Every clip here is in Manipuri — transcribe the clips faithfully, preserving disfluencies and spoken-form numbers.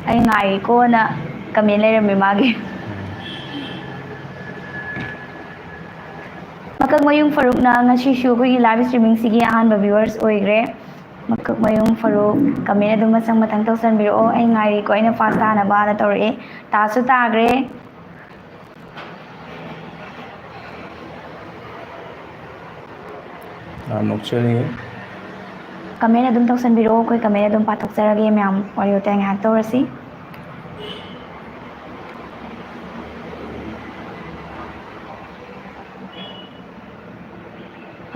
ꯑꯩ ꯉꯥꯏꯔꯤꯀꯣꯅ ꯀꯃꯦꯟ ꯂꯩꯔꯝꯃꯦ ꯃꯥꯒꯤ꯫ ꯃꯀꯛꯃꯌꯨꯡ ꯐꯥꯔꯨꯛꯅ ꯉꯁꯤꯁꯨ ꯑꯩꯈꯣꯏꯒꯤ ꯂꯥꯏꯚ ꯁ꯭ꯇ꯭ꯔꯤꯃꯤꯡꯁꯤꯒꯤ ꯑꯍꯥꯟꯕ ꯚ꯭ꯌꯨꯋꯔꯁ ꯑꯣꯏꯈ꯭ꯔꯦ꯫ ꯃꯀꯛꯃꯌꯨꯡ ꯐꯥꯔꯨꯛ ꯀꯃꯦꯟ ꯑꯗꯨꯝ ꯃꯊꯪ ꯃꯊꯪ ꯇꯧꯁꯟꯕꯤꯔꯛꯑꯣ, ꯑꯩ ꯉꯥꯏꯔꯤꯀꯣ, ꯑꯩꯅ ꯐꯥꯁ ꯇꯥꯅꯕꯅ ꯇꯧꯔꯛꯑꯦ꯫ ꯇꯥꯁꯨ ꯇꯥꯈ꯭ꯔꯦ꯫ ꯌꯥꯝ ꯅꯣꯛꯆꯔꯤ꯫ ꯀꯃꯦꯟ ꯑꯗꯨꯝ ꯇꯧꯁꯟꯕꯤꯔꯛꯑꯣ, ꯑꯩꯈꯣꯏ ꯀꯃꯦꯟ ꯑꯗꯨꯝ ꯄꯥꯊꯣꯛꯆꯔꯒꯦ ꯃꯌꯥꯝ, ꯋꯥꯔꯤ ꯋꯥꯇꯥꯏ ꯉꯥꯏꯍꯥꯛ ꯇꯧꯔꯁꯤ꯫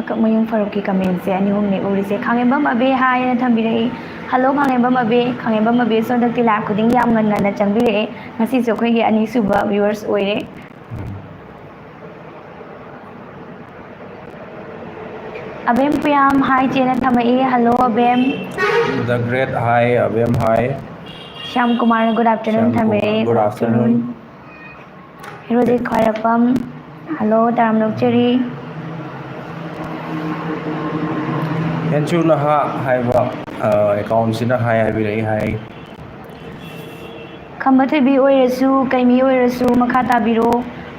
ꯑꯀꯛꯃꯌꯨꯝ ꯐꯥꯔꯨꯛꯀꯤ ꯀꯃꯦꯟꯁꯦ ꯑꯅꯤ ꯑꯍꯨꯝꯅꯦ ꯎꯔꯤꯁꯦ꯫ ꯈꯥꯉꯦꯝꯕꯝ ꯑꯕꯦ ꯍꯥꯏꯅ ꯊꯝꯕꯤꯔꯛꯏ꯫ ꯍꯜꯂꯣ ꯈꯥꯉꯦꯝꯕꯝ ꯑꯕꯦ꯫ ꯈꯥꯉꯦꯝꯕꯝ ꯑꯕꯦꯁꯨ ꯍꯟꯗꯛꯇꯤ ꯂꯥꯛ ꯈꯨꯗꯤꯡꯒꯤ ꯌꯥꯝ ꯉꯟ ꯉꯟꯅ ꯆꯪꯕꯤꯔꯛꯑꯦ꯫ ꯉꯁꯤꯁꯨ ꯑꯩꯈꯣꯏꯒꯤ ꯑꯅꯤꯁꯨꯕ ꯚ꯭ꯌꯨꯋꯔꯁ ꯑꯣꯏꯔꯦ꯫ ꯑꯕꯦꯝ ꯄꯨꯌꯥꯝ ꯍꯥꯏ ꯆꯦꯅ ꯊꯝꯃꯛꯏ꯫ Hello Abem. The great ꯍꯥꯏ, ꯑꯕꯦꯝ ꯍꯥꯏ꯫ ꯁ꯭ꯌꯥꯝ ꯀꯨꯃꯥꯔꯅ good afternoon Shyam ꯊꯝꯕꯤꯔꯛꯏ꯫ Kumar, good afternoon꯫ Herojit ꯈ꯭ꯋꯥꯏꯔꯥꯛꯄꯝ, ꯍꯜꯂꯣ, ꯇꯔꯥꯝꯅ ꯑꯣꯛꯆꯔꯤ꯫ ꯍꯦꯟꯆꯨ ꯅꯍꯥ ꯍꯥꯏꯕ, ꯑ, ꯑꯦꯀꯥꯎꯟꯁꯤꯅ ꯍꯥꯏ ꯍꯥꯏꯕꯤꯔꯛꯏ ꯍꯥꯏ꯫ ꯈꯝꯕ ꯊꯣꯏꯕꯤ ꯑꯣꯏꯔꯁꯨ, ꯀꯩꯃꯤ ꯑꯣꯏꯔꯁꯨ, ꯃꯈꯥ ꯇꯥꯕꯤꯔꯣ꯫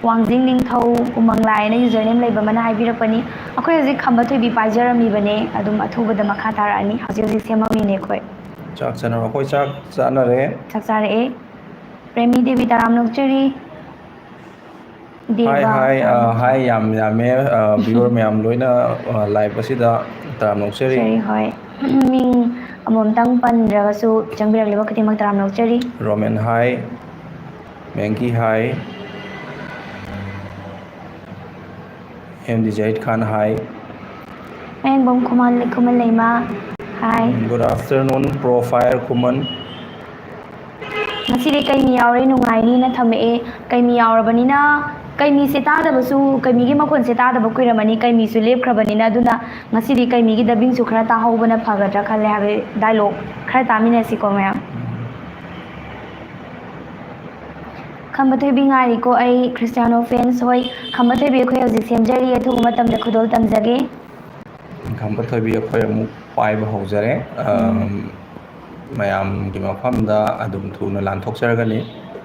ꯋꯥꯡꯖꯤꯡ ꯅꯤꯡꯊꯧ ꯎꯃꯪ ꯂꯥꯏ ꯍꯥꯏꯅ ꯌꯨꯖꯔ ꯅꯦꯝ ꯂꯩꯕ ꯑꯃꯅ ꯍꯥꯏꯕꯤꯔꯛꯄꯅꯤ꯫ ꯑꯩꯈꯣꯏ ꯍꯧꯖꯤꯛ ꯈꯝꯕ ꯊꯣꯏꯕꯤ ꯄꯥꯏꯖꯔꯝꯃꯤꯕꯅꯦ, ꯑꯗꯨꯝ ꯑꯊꯨꯕꯗ ꯃꯈꯥ ꯇꯥꯔꯛꯑꯅꯤ꯫ ꯍꯧꯖꯤꯛ ꯍꯧꯖꯤꯛ ꯁꯦꯝꯃꯝꯃꯤꯅꯦ ꯑꯩꯈꯣꯏ꯫ ꯆꯥꯛ ꯆꯥꯅꯕ, ꯑꯩꯈꯣꯏ ꯆꯥꯛ ꯆꯥꯅꯔꯦ꯫ ꯆꯥꯛ ꯆꯥꯔꯛꯑꯦ꯫ ꯄ꯭ꯔꯦꯃꯤ ꯗꯦꯕꯤ ꯇꯔꯥꯝꯅ ꯑꯣꯛꯆꯔꯤ꯫ ꯍꯥꯏ, ꯗꯦꯕ ꯍꯥꯏ, ꯑ, ꯇꯔꯥꯝꯅ ꯍꯥꯏ, ꯑꯣꯛꯆꯔꯤ꯫ ꯌꯥꯝ ꯌꯥꯝꯃꯦ, ꯑ, ꯚ꯭ꯌꯨꯋꯔ ꯃꯌꯥꯝ ꯂꯣꯏꯅ, ꯑ, ꯂꯥꯏꯚ ꯑꯁꯤꯗ ꯇꯔꯥꯝꯅ ꯑꯣꯛꯆꯔꯤ꯫ ꯑꯣꯛꯆꯔꯤ, ꯍꯣꯏ꯫ ꯃꯤꯡ ꯑꯃꯃꯝꯇꯪ ꯄꯟꯗ꯭ꯔꯒꯁꯨ ꯆꯪꯕꯤꯔꯛꯂꯤꯕ ꯈꯨꯗꯤꯡꯃꯛ ꯇꯔꯥꯝꯅ ꯑꯣꯛꯆꯔꯤ꯫ ꯔꯣꯃꯦꯟ ꯍꯥꯏ, ꯃꯦꯡꯀꯤ ꯍꯥꯏ, ꯑꯦꯝ ꯗꯤ ꯖꯥꯍꯤꯗ ꯈꯥꯟ ꯍꯥꯏ꯫ ꯃꯌꯦꯡꯕꯝ ꯈꯨꯃꯟ, ꯈꯨꯃꯟ ꯂꯩꯃ ꯍꯥꯏ꯫ Good afternoon, Pro Fire ꯈꯨꯃꯟ꯫ ꯉꯁꯤꯗꯤ ꯀꯩꯃꯤ ꯌꯥꯎꯔꯦ, ꯅꯨꯡꯉꯥꯏꯅꯤꯅ ꯊꯝꯃꯛꯑꯦ꯫ ꯀꯩꯃꯤ ꯌꯥꯎꯔꯕꯅꯤꯅ, ꯀꯩꯃꯤꯁꯦ ꯇꯥꯗꯕꯁꯨ, ꯀꯩꯃꯤꯒꯤ ꯃꯈꯣꯟꯁꯦ ꯇꯥꯗꯕ ꯀꯨꯏꯔꯝꯃꯅꯤ, ꯀꯩꯃꯤꯁꯨ ꯂꯦꯞꯈ꯭ꯔꯕꯅꯤꯅ, ꯑꯗꯨꯅ ꯉꯁꯤꯗꯤ ꯀꯩꯃꯤꯒꯤ dubbing ꯁꯨ ꯈꯔ ꯇꯥꯍꯧꯕꯅ ꯐꯒꯗ꯭ꯔꯥ ꯈꯜꯂꯦ, ꯍꯥꯏꯕꯗꯤ dialogue ꯈꯔ ꯇꯥꯃꯤꯟꯅꯁꯤꯀꯣ ꯃꯌꯥꯝ꯫ ꯈꯝꯕ ꯊꯣꯏꯕꯤ ꯉꯥꯏꯔꯤꯀꯣ ꯑꯩ, ꯈ꯭ꯔꯤꯁꯇꯤꯌꯥꯅꯣ fans ꯍꯣꯏ꯫ ꯈꯝꯕ ꯊꯣꯏꯕꯤ ꯑꯩꯈꯣꯏ ꯍꯧꯖꯤꯛ ꯁꯦꯝꯖꯔꯤ, ꯑꯊꯨꯕ ꯃꯇꯝꯗ ꯈꯨꯗꯣꯜ ꯇꯝꯖꯒꯦ꯫ ꯈꯝꯕ ꯊꯣꯏꯕꯤ ꯑꯩꯈꯣꯏ ꯑꯃꯨꯛ ꯄꯥꯏꯕ ꯍꯧꯖꯔꯦ꯫ ꯎꯝ꯫ ꯑꯝ, ꯃꯌꯥꯝꯒꯤ ꯃꯐꯝꯗ ꯑꯗꯨꯝ ꯊꯨꯅ ꯂꯥꯟꯊꯣꯛꯆꯔꯒꯅꯤ꯫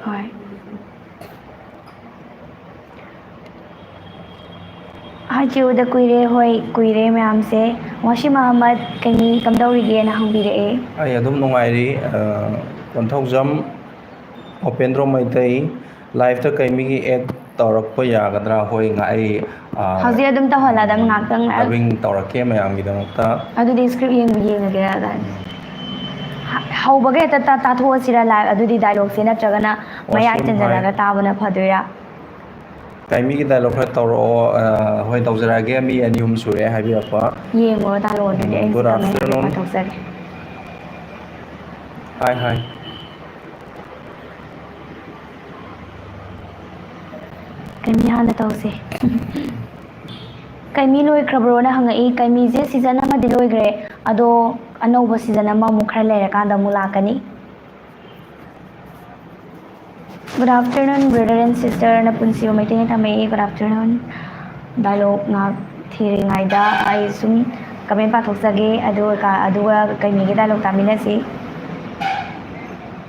ꯍꯣꯏ꯫ ꯍꯥꯏꯖꯤ ꯎꯗ ꯀꯨꯏꯔꯦ꯫ ꯍꯣꯏ, ꯀꯨꯏꯔꯦ ꯃꯌꯥꯝꯁꯦ꯫ ꯋꯥꯁꯤꯝ ꯑꯍꯃꯗ ꯀꯩꯅꯤ ꯀꯝꯗꯧꯔꯤꯒꯦꯅ ꯍꯪꯕꯤꯔꯛꯑꯦ꯫ ꯑꯩ ꯑꯗꯨꯝ ꯅꯨꯡꯉꯥꯏꯔꯤ꯫ ꯑ, ꯀꯣꯟꯊꯧꯖꯝ ꯎꯄꯦꯟꯗ꯭ꯔꯣ ꯃꯩꯇꯩ, live ꯇ ꯀꯩꯃꯤꯒꯤ act ꯇꯧꯔꯛꯄ ꯌꯥꯒꯗ꯭ꯔꯥ? ꯍꯣꯏ, ꯉ-, ꯑꯩ, ꯑ, ꯍꯧꯖꯤꯛ ꯑꯗꯨꯝ ꯇꯧꯍꯜꯂ ꯑꯗꯨꯝ ꯉꯥꯛꯇꯪ꯫ Dubbing ꯇꯧꯔꯛꯀꯦ ꯃꯌꯥꯝꯒꯤꯗꯃꯛꯇ꯫ ꯑꯗꯨꯗꯤ script ꯌꯦꯡꯕ ꯌꯦꯡꯉꯒꯦ ꯑꯗ꯫ ꯍ-, ꯍꯧꯕꯒ ꯍꯦꯛꯇ ꯇꯥ-, ꯇꯥꯊꯣꯛꯑꯁꯤꯔ live ꯑꯗꯨꯗꯤ dialogue ꯁꯦ, ꯅꯠꯇ꯭ꯔꯒꯅ ꯃꯌꯥꯏ ꯋꯥꯁꯤꯝ ꯆꯟꯖꯜꯂꯒ ꯍꯥꯏ꯫ ꯇꯥꯕꯅ ꯐꯗꯣꯏꯔꯥ? ꯀꯩꯃꯤꯒꯤ dialogue ꯈꯔ ꯇꯧꯔꯛꯑꯣ꯫ ꯑ, ꯍꯣꯏ, ꯇꯧꯖꯔꯛꯑꯒꯦ꯫ ꯃꯤ ꯑꯅꯤ ꯑꯍꯨꯝ ꯁꯨꯔꯦ ꯍꯥꯏꯕꯤꯔꯛꯄ꯫ ꯌꯦꯡꯉꯨꯔꯣ dialogue ꯑꯗꯨꯗꯤ꯫ ꯎꯝ, ꯑꯩ good comment ꯍꯥꯟꯅ afternoon꯫ ꯄꯥꯊꯣꯛꯆꯒꯦ꯫ ꯍꯥꯏ, ꯍꯥꯏ꯫ ꯀꯩꯃꯤ ꯍꯥꯟꯅ ꯇꯧꯁꯦ꯫ ꯀꯩꯃꯤ ꯂꯣꯏꯈ꯭ꯔꯕ꯭ꯔꯣꯅ ꯍꯪꯉꯛꯏ꯫ ꯀꯩꯃꯤꯁꯦ season ꯑꯃꯗꯤ ꯂꯣꯏꯈ꯭ꯔꯦ, ꯑꯗꯣ ꯑꯅꯧꯕ season ꯑꯃꯃꯨꯛ ꯈꯔ ꯂꯩꯔꯀꯥꯟꯗ ꯑꯃꯨꯛ ꯂꯥꯛꯀꯅꯤ꯫ Good afternoon, brother and sister꯫ ꯅꯄꯨꯟꯁꯤꯕ ꯃꯩꯇꯩꯅ ꯊꯝꯃꯛꯏ꯫ Good afternoon꯫ Dialogue ꯉꯥꯏꯍꯥꯛ ꯊꯤꯔꯤꯉꯩꯗ ꯑꯩ ꯁꯨꯝ comment ꯄꯥꯊꯣꯛꯆꯒꯦ, ꯑꯗꯨꯒ, ꯑꯗꯨꯒ ꯀꯩꯃꯤꯒꯤ dialogue ꯇꯥꯃꯤꯟꯅꯁꯤ꯫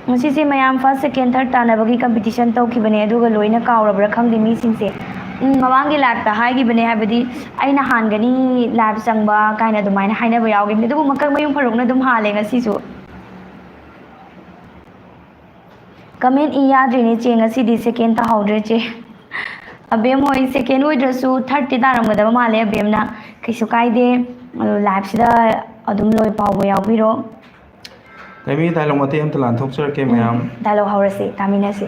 ꯉꯁꯤꯁꯦ ꯃꯌꯥꯝ first, second, third ꯇꯥꯟꯅꯕꯒꯤ competition ꯇꯧꯈꯤꯕꯅꯦ, ꯑꯗꯨꯒ ꯂꯣꯏꯅ ꯀꯥꯎꯔꯕ꯭ꯔꯥ ꯈꯪꯗꯦ ꯃꯤꯁꯤꯡꯁꯦ꯫ ꯎꯝ, ꯃꯃꯥꯡꯒꯤ live ꯇ ꯍꯥꯏꯈꯤꯕꯅꯦ, ꯍꯥꯏꯕꯗꯤ ꯑꯩꯅ ꯍꯥꯟꯒꯅꯤ live ꯆꯪꯕ ꯀꯥꯏꯅ ꯑꯗꯨꯃꯥꯏꯅ ꯍꯥꯏꯅꯕ ꯌꯥꯎꯈꯤꯕꯅꯦ, ꯑꯗꯨꯕꯨ ꯃꯀꯛ ꯃꯌꯨꯝ ꯐꯔꯨꯛꯅ ꯑꯗꯨꯝ ꯍꯥꯜꯂꯦ ꯉꯁꯤꯁꯨ꯫ Comment ꯏ ꯌꯥꯗ꯭ꯔꯤꯅꯦ ꯆꯦ, ꯉꯁꯤꯗꯤ second ꯇꯥꯍꯧꯗ꯭ꯔꯦ ꯆꯦ꯫ ꯑꯕꯦꯝ ꯍꯣꯏ second ꯑꯣꯏꯗ꯭ꯔꯁꯨ third ꯇꯤ ꯇꯥꯔꯝꯒꯗꯕ ꯃꯥꯜꯂꯦ ꯑꯕꯦꯝꯅ꯫ ꯀꯩꯁꯨ ꯀꯥꯏꯗꯦ, ꯑꯗꯣ live ꯁꯤꯗ ꯑꯗꯨꯝ ꯂꯣꯏ ꯐꯥꯎꯕ ꯌꯥꯎꯕꯤꯔꯣ꯫ ꯀꯩꯃꯤ dialogue ꯃꯇꯦꯛ ꯑꯝꯇ ꯂꯥꯟꯊꯣꯛꯆꯔꯛꯀꯦ ꯃꯌꯥꯝ꯫ Dialogue ꯍꯧꯔꯁꯤ, ꯇꯥꯃꯤꯟꯅꯁꯤ꯫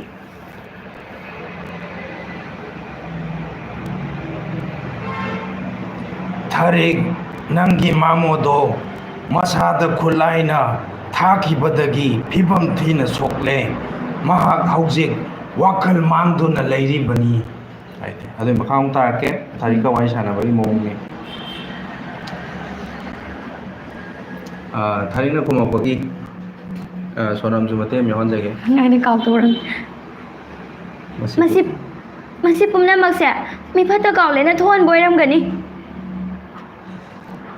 ꯊꯥꯔꯤꯛ, ꯅꯪꯒꯤ ꯃꯥꯃꯣꯗꯣ ꯃꯁꯥꯗ ꯈꯨꯠꯂꯥꯏꯅ ꯊꯥꯈꯤꯕꯗꯒꯤ ꯐꯤꯕꯝ ꯊꯤꯅ ꯁꯣꯛꯂꯦ꯫ ꯃꯍꯥꯛ ꯍꯧꯖꯤꯛ ꯋꯥꯈꯜ ꯃꯥꯡꯗꯨꯅ ꯂꯩꯔꯤꯕꯅꯤ꯫ ꯍꯥꯏꯗꯤ, ꯑꯗꯨꯏ ꯃꯈꯥ ꯑꯃꯨꯛ ꯇꯥꯔꯛꯀꯦ꯫ ꯊꯥꯔꯤꯛꯀ ꯋꯥꯔꯤ ꯁꯥꯟꯅꯕꯒꯤ ꯃꯑꯣꯡꯅꯤ꯫ ꯑ, ꯊꯥꯔꯤꯛꯅ ꯈꯨꯝꯃꯛꯄꯒꯤ, ꯑ, ꯁꯣꯅꯝꯁꯨ ꯃꯇꯦꯛ ꯑꯃ ꯌꯥꯎꯍꯟꯖꯒꯦ꯫ ꯑꯩꯅ ꯀꯥꯎꯊꯣꯛꯎꯔꯝꯃꯤ꯫ ꯃꯁꯤ ꯃꯁꯤ, ꯃꯁꯤ ꯄꯨꯝꯅꯃꯛꯁꯦ ꯃꯤ ꯐꯠꯇ ꯀꯥꯎꯂꯦꯅ ꯊꯣꯛꯍꯟꯕ ꯑꯣꯏꯔꯝꯒꯅꯤ꯫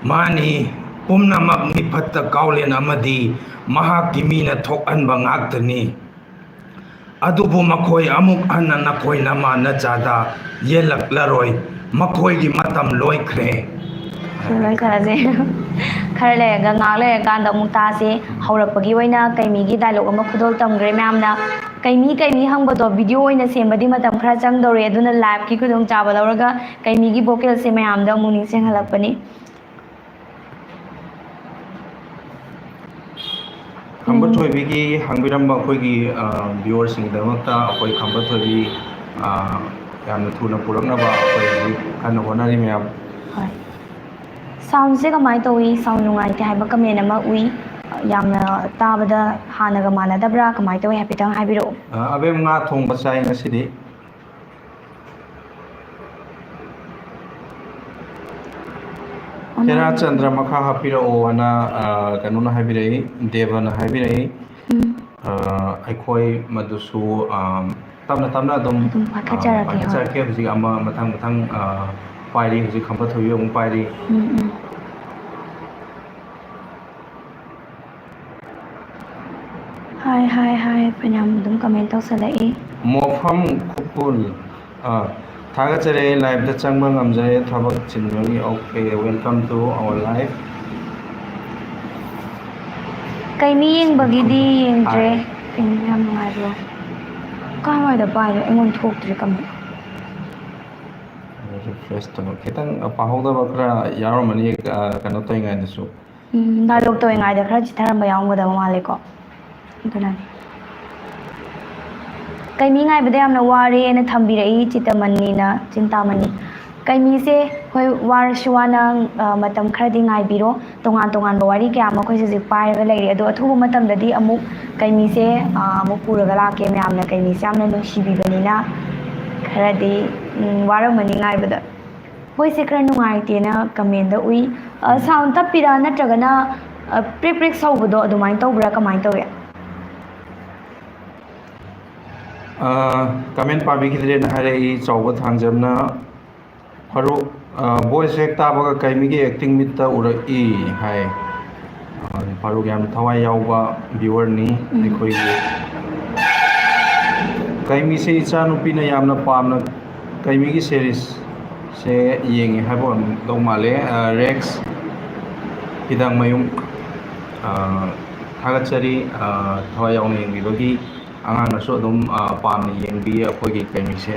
ꯃꯥꯅꯤ, ꯄꯨꯝꯅꯃꯛ ꯃꯤꯐꯠꯇ ꯀꯥꯎꯂꯦꯟ ꯑꯃꯗꯤ ꯃꯍꯥꯛꯀꯤ ꯃꯤꯅ ꯊꯣꯛꯍꯟꯕ ꯉꯥꯛꯇꯅꯤ꯫ ꯑꯗꯨꯕꯨ ꯃꯈꯣꯏ ꯑꯃꯨꯛ ꯍꯟꯅ ꯅꯈꯣꯏ ꯅꯃꯥ ꯅꯆꯥꯗ ꯌꯦꯜꯂꯛꯂꯔꯣꯏ꯫ ꯃꯈꯣꯏꯒꯤ ꯃꯇꯝ ꯂꯣꯏꯈ꯭ꯔꯦ꯫ ꯁꯤ ꯂꯣꯏꯁꯤꯜꯂꯁꯦ꯫ ꯈꯔ ꯂꯩꯔꯒ, ꯉꯥꯏꯍꯥꯛ ꯂꯩꯔꯀꯥꯟꯗ ꯑꯃꯨꯛ ꯇꯥꯁꯦ꯫ ꯍꯧꯔꯛꯄꯒꯤ ꯑꯣꯏꯅ ꯀꯩꯃꯤꯒꯤ ꯗꯥꯏꯂꯣꯛ ꯑꯃ ꯈꯨꯗꯣꯜ ꯇꯝꯈ꯭ꯔꯦ ꯃꯌꯥꯝꯅ꯫ ꯀꯩꯃꯤ ꯀꯩꯃꯤ ꯍꯪꯕꯗꯣ ꯚꯤꯗꯤꯑꯣ ꯑꯣꯏꯅ ꯁꯦꯝꯕꯗꯤ ꯃꯇꯝ ꯈꯔ ꯆꯪꯗꯧꯔꯤ, ꯑꯗꯨꯅ ꯂꯥꯏꯚꯀꯤ ꯈꯨꯗꯣꯡꯆꯥꯕ ꯂꯧꯔꯒ ꯀꯩꯃꯤꯒꯤ ꯚꯣꯀꯦꯜꯁꯦ ꯃꯌꯥꯝꯗ ꯑꯃꯨꯛ ꯅꯤꯡꯁꯤꯡꯍꯜꯂꯛꯄꯅꯤ꯫ ꯈꯝꯕ ꯎꯝ꯫ ꯊꯣꯏꯕꯤꯒꯤ ꯍꯪꯕꯤꯔꯝꯕ ꯑꯩꯈꯣꯏꯒꯤ, ꯑ, viewerꯁꯤꯡꯒꯤꯗꯃꯛꯇ ꯑꯩꯈꯣꯏ ꯈꯝꯕ ꯊꯣꯏꯕꯤ, ꯑ, ꯌꯥꯝꯅ ꯊꯨꯅ ꯄꯨꯔꯛꯅꯕ ꯑꯩꯈꯣꯏ ꯍꯧꯖꯤꯛ ꯀꯟꯅ ꯍꯣꯠꯅꯔꯤ ꯃꯌꯥꯝ꯫ ꯍꯣꯏ꯫ ꯁꯥꯎꯟꯁꯦ ꯀꯃꯥꯏꯅ ꯇꯧꯏ? ꯁꯥꯎꯟ ꯅꯨꯡꯉꯥꯏꯇꯦ ꯍꯥꯏꯕ ꯀꯃꯦꯟ ꯑꯃ ꯎꯏ꯫ ꯌꯥꯝꯅ ꯇꯥꯕꯗ ꯍꯥꯟꯅꯒ ꯃꯥꯟꯅꯗꯕ꯭ꯔꯥ? ꯀꯃꯥꯏꯅ ꯇꯧꯏ? ꯍꯥꯏꯐꯦꯠꯇꯪ ꯍꯥꯏꯕꯤꯔꯛꯑꯣ꯫ ꯑ, ꯑꯕꯦꯝ, ꯉꯥ ꯊꯣꯡꯕ ꯆꯥꯏ ꯉꯁꯤꯗꯤ꯫ ꯑꯃ ꯍꯦꯔꯥ ꯆꯟꯗ꯭ꯔ ꯃꯈꯥ ꯍꯥꯞꯄꯤꯔꯛꯑꯣꯅ, ꯑ, ꯀꯩꯅꯣꯅ ꯍꯥꯏꯕꯤꯔꯛꯏ, ꯗꯦꯕꯅ ꯍꯥꯏꯕꯤꯔꯛꯏ꯫ ꯎꯝ꯫ ꯑ, ꯑꯩꯈꯣꯏ ꯃꯗꯨꯁꯨ, ꯑ, ꯇꯞꯅ ꯇꯞꯅ ꯑꯗꯨꯝ, ꯑꯗꯨꯝ ꯑ, ꯄꯥꯏꯈꯠꯆꯔꯛꯀꯦ, ꯍꯣꯏ꯫ ꯄꯥꯏꯈꯠꯆꯔꯛꯀꯦ꯫ ꯍꯧꯖꯤꯛ ꯑꯃ ꯃꯊꯪ ꯃꯊꯪ, ꯑ, ꯄꯥꯏꯔꯤ, ꯍꯧꯖꯤꯛ ꯈꯝꯕ ꯊꯣꯏꯕꯤ ꯑꯃꯨꯛ ꯄꯥꯏꯔꯤ꯫ ꯎꯝ, ꯎꯝ꯫ ꯍꯥꯏ, ꯍꯥꯏ, ꯍꯥꯏ, ꯐꯅꯌꯥꯝ ꯑꯗꯨꯝ ꯀꯃꯦꯟ ꯇꯧꯁꯜꯂꯛꯏ꯫ ꯃꯣꯐꯝ ꯈꯨꯄꯨꯜ, ꯑꯥ, ꯊꯥꯒꯠꯆꯔꯤ, liveꯇ ꯆꯪꯕ ꯉꯝꯖꯔꯦ, ꯊꯕꯛ ꯆꯤꯟꯕꯒꯤ꯫ Okay, welcome to our live꯫ ꯀꯩꯃꯤ ꯌꯦꯡꯕꯒꯤꯗꯤ ꯌꯦꯡꯗ꯭ꯔꯦ꯫ ꯍꯥꯏ꯫ ꯀꯩꯃꯤ ꯌꯥꯝ ꯅꯨꯡꯉꯥꯏꯕ꯭ꯔꯣ? ꯀꯥꯏꯋꯥꯏꯗ ꯄꯥꯏꯔꯦ? ꯑꯩꯉꯣꯟꯗ ꯊꯣꯛꯇ꯭ꯔꯦ ꯀꯃꯦꯟ꯫ Refresh ꯇꯧꯔꯣ꯫ ꯈꯤꯇꯪ ꯄꯥꯍꯧꯗꯕ ꯈꯔ ꯌꯥꯎꯔꯝꯃꯅꯤ, ꯑ, ꯀꯩꯅꯣ ꯇꯧꯔꯤꯉꯩꯗꯁꯨ꯫ ꯎꯝ, ꯗꯥꯏꯂꯣꯛ ꯇꯧꯔꯤꯉꯩꯗ ꯈꯔ ꯆꯤꯊꯔꯝꯕ ꯌꯥꯎꯔꯝꯒꯗꯕ ꯃꯥꯜꯂꯦꯀꯣ꯫ ꯑꯗꯨꯅꯅꯤ꯫ ꯀꯩꯃꯤ ꯉꯥꯏꯕꯗ ꯌꯥꯝꯅ ꯋꯥꯔꯦꯅ ꯊꯝꯕꯤꯔꯛꯏ ꯆꯤꯇꯃꯅꯤꯅ, ꯆꯤꯟꯇꯥꯃꯅꯤ꯫ ꯀꯩꯃꯤꯁꯦ, ꯍꯣꯏ, ꯋꯥꯔꯁꯨ ꯋꯥꯅ, ꯑ, ꯃꯇꯝ ꯈꯔꯗꯤ ꯉꯥꯏꯕꯤꯔꯣ꯫ ꯇꯣꯉꯥꯟ ꯇꯣꯉꯥꯟꯕ ꯋꯥꯔꯤ ꯀꯌꯥ ꯑꯃ ꯑꯩꯈꯣꯏꯁꯦ ꯍꯧꯖꯤꯛ ꯄꯥꯏꯔꯒ ꯂꯩꯔꯤ꯫ ꯑꯗꯣ ꯑꯊꯨꯕ ꯃꯇꯝꯗꯗꯤ ꯑꯃꯨꯛ ꯀꯩꯃꯤꯁꯦ, ꯑ, ꯑꯃꯨꯛ ꯄꯨꯔꯒ ꯂꯥꯛꯀꯦ꯫ ꯃꯌꯥꯝꯅ ꯀꯩꯃꯤꯁꯦ ꯌꯥꯝꯅ ꯅꯨꯡꯁꯤꯕꯤꯕꯅꯤꯅ ꯈꯔꯗꯤ, ꯎꯝ, ꯋꯥꯔꯝꯃꯅꯤ ꯉꯥꯏꯕꯗ꯫ ꯍꯣꯏꯁꯦ, ꯈꯔ ꯅꯨꯡꯉꯥꯏꯇꯦꯅ ꯀꯃꯦꯟꯗ ꯎꯏ꯫ ꯑ, ꯎꯝ꯫ ꯁꯥꯎꯟ ꯇꯞꯄꯤꯔꯥ ꯅꯠꯇ꯭ꯔꯒꯅ, ꯑ, ꯄ꯭ꯔꯤꯛ ꯄ꯭ꯔꯤꯛ ꯁꯧꯕꯗꯣ ꯑꯗꯨꯃꯥꯏꯅ ꯇꯧꯕ꯭ꯔꯥ? ꯀꯃꯥꯏꯅ ꯇꯧꯏ? ꯑ, ꯀꯃꯦꯟ ꯄꯥꯕꯤꯈꯤꯗ꯭ꯔꯦꯅ ꯍꯥꯏꯔꯛꯏ ꯆꯥꯎꯕ ꯊꯥꯡꯖꯝꯅ꯫ ꯐꯥꯔꯨꯛ ꯚꯣꯏꯁ ꯍꯦꯛ ꯇꯥꯕꯒ ꯀꯩꯃꯤꯒꯤ ꯑꯦꯛꯇꯤꯡ ꯃꯤꯠꯇ ꯎꯔꯛꯏ ꯍꯥꯏ꯫ ꯑ, ꯐꯥꯔꯨꯛ ꯌꯥꯝ ꯊꯋꯥꯏ ꯌꯥꯎꯕ ꯚ꯭ꯌꯨꯋꯔꯅꯤ꯫ ꯎꯝ꯫ ꯑꯩꯈꯣꯏꯒꯤ ꯀꯩꯃꯤꯁꯦ ꯏꯆꯥꯅꯨꯄꯤꯅ ꯌꯥꯝꯅ ꯄꯥꯝꯅ ꯀꯩꯃꯤꯒꯤ ꯁꯦꯔꯤꯁꯁꯦ ꯌꯦꯡꯉꯦ ꯍꯥꯏꯕ ꯑꯣꯏꯔꯝꯗꯧ ꯃꯥꯜꯂꯦ꯫ ꯑ, ꯔꯦꯛꯁ ꯍꯤꯗꯥꯡꯃꯌꯨꯝ, ꯑ, ꯊꯥꯒꯠꯆꯔꯤ꯫ ꯑ, ꯊꯋꯥꯏ ꯌꯥꯎꯅ ꯌꯦꯡꯕꯤꯕꯒꯤ꯫ ꯑꯉꯥꯡꯅꯁꯨ ꯑꯗꯨꯝ, ꯑ, ꯄꯥꯝꯅ ꯌꯦꯡꯕꯤ ꯑꯩꯈꯣꯏꯒꯤ ꯀꯩꯃꯤꯁꯦ꯫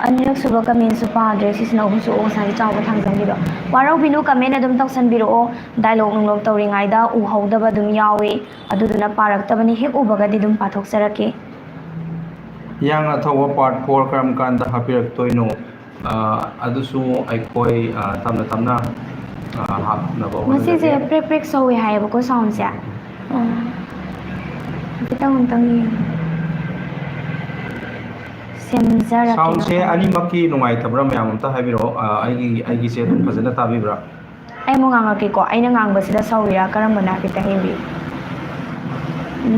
ꯑꯅꯤꯔꯛ ꯁꯨꯕ ꯀꯃꯦꯟꯁꯨ ꯄꯥꯗ꯭ꯔꯦ꯫ ꯁꯤꯁꯤꯅ ꯑꯍꯨꯝꯁꯨꯕ, ꯉꯁꯥꯏꯒꯤ ꯆꯥꯎꯕ ꯊꯥꯡꯖꯝꯒꯤꯗꯣ꯫ ꯋꯥꯔꯧꯕꯤꯅꯨ, ꯀꯃꯦꯟ ꯑꯗꯨꯝ ꯇꯧꯁꯟꯕꯤꯔꯛꯑꯣ꯫ ꯗꯥꯏꯂꯣꯛ ꯅꯨꯡꯂꯣꯛ ꯇꯧꯔꯤꯉꯩꯗ ꯎꯍꯧꯗꯕ ꯑꯗꯨꯝ ꯌꯥꯎꯏ, ꯑꯗꯨꯗꯨꯅ ꯄꯥꯔꯛꯇꯕꯅꯤ꯫ ꯍꯦꯛ ꯎꯕꯒꯗꯤ ꯑꯗꯨꯝ ꯄꯥꯊꯣꯛꯆꯔꯛꯀꯦ꯫ ꯍꯤꯌꯥꯡ ꯑꯊꯧꯕ ꯄꯥꯔꯠ ꯐꯣꯔ ꯀꯔꯝ ꯀꯥꯟꯗ ꯍꯥꯞꯄꯤꯔꯛꯇꯣꯏꯅꯣ? ꯑ, ꯑꯗꯨꯁꯨ ꯑꯩꯈꯣꯏ, ꯑ, ꯇꯞꯅ ꯇꯞꯅ, ꯑ, ꯍꯥꯞꯅꯕ ꯉꯁꯤꯁꯦ ꯍꯣꯠꯅꯖꯒꯦ꯫ ꯄ꯭ꯔꯦꯛ ꯄ꯭ꯔꯦꯛ ꯁꯧꯋꯦ ꯍꯥꯏꯌꯦꯕꯀꯣ, ꯁꯥꯎꯟꯁꯦ꯫ ꯎꯝ꯫ ꯈꯤꯇꯪ ꯑꯃꯨꯛꯇꯪ ꯌꯦꯡꯉꯣ꯫ ꯁꯦꯝꯖꯔꯛꯀꯦ ꯁꯥꯎꯟꯁꯦ ꯃꯊꯪ꯫ ꯑꯅꯤꯃꯛꯀꯤ ꯅꯨꯡꯉꯥꯏꯇꯕ꯭ꯔꯥ ꯃꯌꯥꯝ ꯑꯝꯇ ꯍꯥꯏꯕꯤꯔꯛꯑꯣ꯫ ꯑ, ꯑꯩꯒꯤ, ꯑꯩꯒꯤꯁꯦ ꯑꯗꯨꯝ ꯐꯖꯅ ꯇꯥꯕꯤꯕ꯭ꯔꯥ? ꯑꯩ ꯑꯃꯨꯛ ꯉꯥꯡꯉꯛꯀꯦꯀꯣ, ꯑꯩꯅ ꯉꯥꯡꯕꯁꯤꯗ ꯁꯧꯔꯤꯔꯥ ꯀꯔꯝꯕꯅ ꯈꯤꯇꯪ ꯌꯦꯡꯕꯤꯌꯨ꯫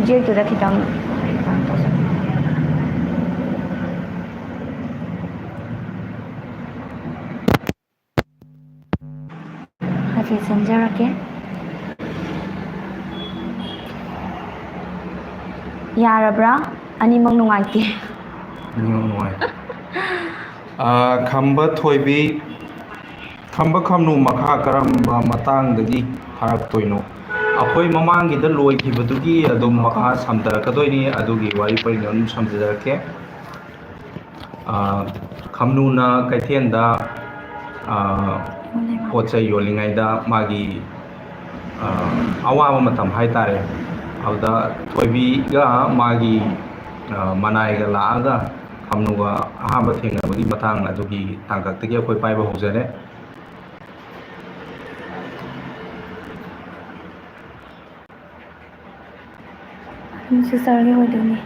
ꯖꯦꯛꯇꯨꯗ ꯈꯤꯇꯪ ꯀꯩꯅꯣ ꯇꯧꯁꯜꯂꯨ꯫ ꯍꯥꯏꯐꯦꯠ ꯁꯦꯝꯖꯔꯛꯀꯦ꯫ ꯌꯥꯔꯕ꯭ꯔꯥ? ꯑꯅꯤꯃꯛ ꯅꯨꯡꯉꯥꯏꯇꯦ꯫ ꯑꯅꯤꯃꯛ ꯅꯨꯡꯉꯥꯏ꯫ ꯑꯥ, ꯈꯝꯕ ꯊꯣꯏꯕꯤ, ꯈꯝꯕ ꯈꯝꯅꯨ ꯃꯈꯥ ꯀꯔꯝꯕ ꯃꯇꯥꯡꯗꯒꯤ ꯊꯥꯔꯛꯇꯣꯏꯅꯣ? ꯑꯩꯈꯣꯏ ꯃꯃꯥꯡꯒꯤꯗ ꯂꯣꯏꯈꯤꯕꯗꯨꯒꯤ ꯑꯗꯨꯝ ꯃꯈꯥ ꯁꯝꯊꯔꯛꯀꯗꯣꯏꯅꯤ, ꯑꯗꯨꯒꯤ ꯋꯥꯔꯤ ꯄꯔꯤꯡꯗꯣ ꯑꯗꯨꯝ ꯁꯝꯖꯔꯛꯀꯦ꯫ ꯑꯥ, ꯈꯝꯅꯨꯅ ꯀꯩꯊꯦꯜꯗ, ꯑꯥ, ꯄꯣꯠ ꯆꯩ ꯌꯣꯜꯂꯤꯉꯩꯗ ꯃꯥꯒꯤ, ꯑꯥ, ꯑꯋꯥꯕ ꯃꯇꯝ ꯍꯥꯏꯇꯥꯔꯦ, ꯑꯗꯨꯗ ꯊꯣꯏꯕꯤꯒ ꯃꯥꯒꯤ, ꯑꯥ, ꯃꯅꯥꯏꯒ ꯂꯥꯛꯑꯒ ꯈꯝꯅꯨꯒ ꯑꯍꯥꯟꯕ ꯊꯦꯡꯅꯕꯒꯤ ꯃꯇꯥꯡ ꯑꯗꯨꯒꯤ ꯇꯥꯡꯀꯛꯇꯒꯤ ꯑꯩꯈꯣꯏ ꯄꯥꯏꯕ ꯍꯧꯖꯔꯦ꯫ ꯑꯗꯨꯝ ꯁꯤꯁꯇꯔꯒꯤ ꯑꯣꯏꯗꯣꯏꯅꯦ꯫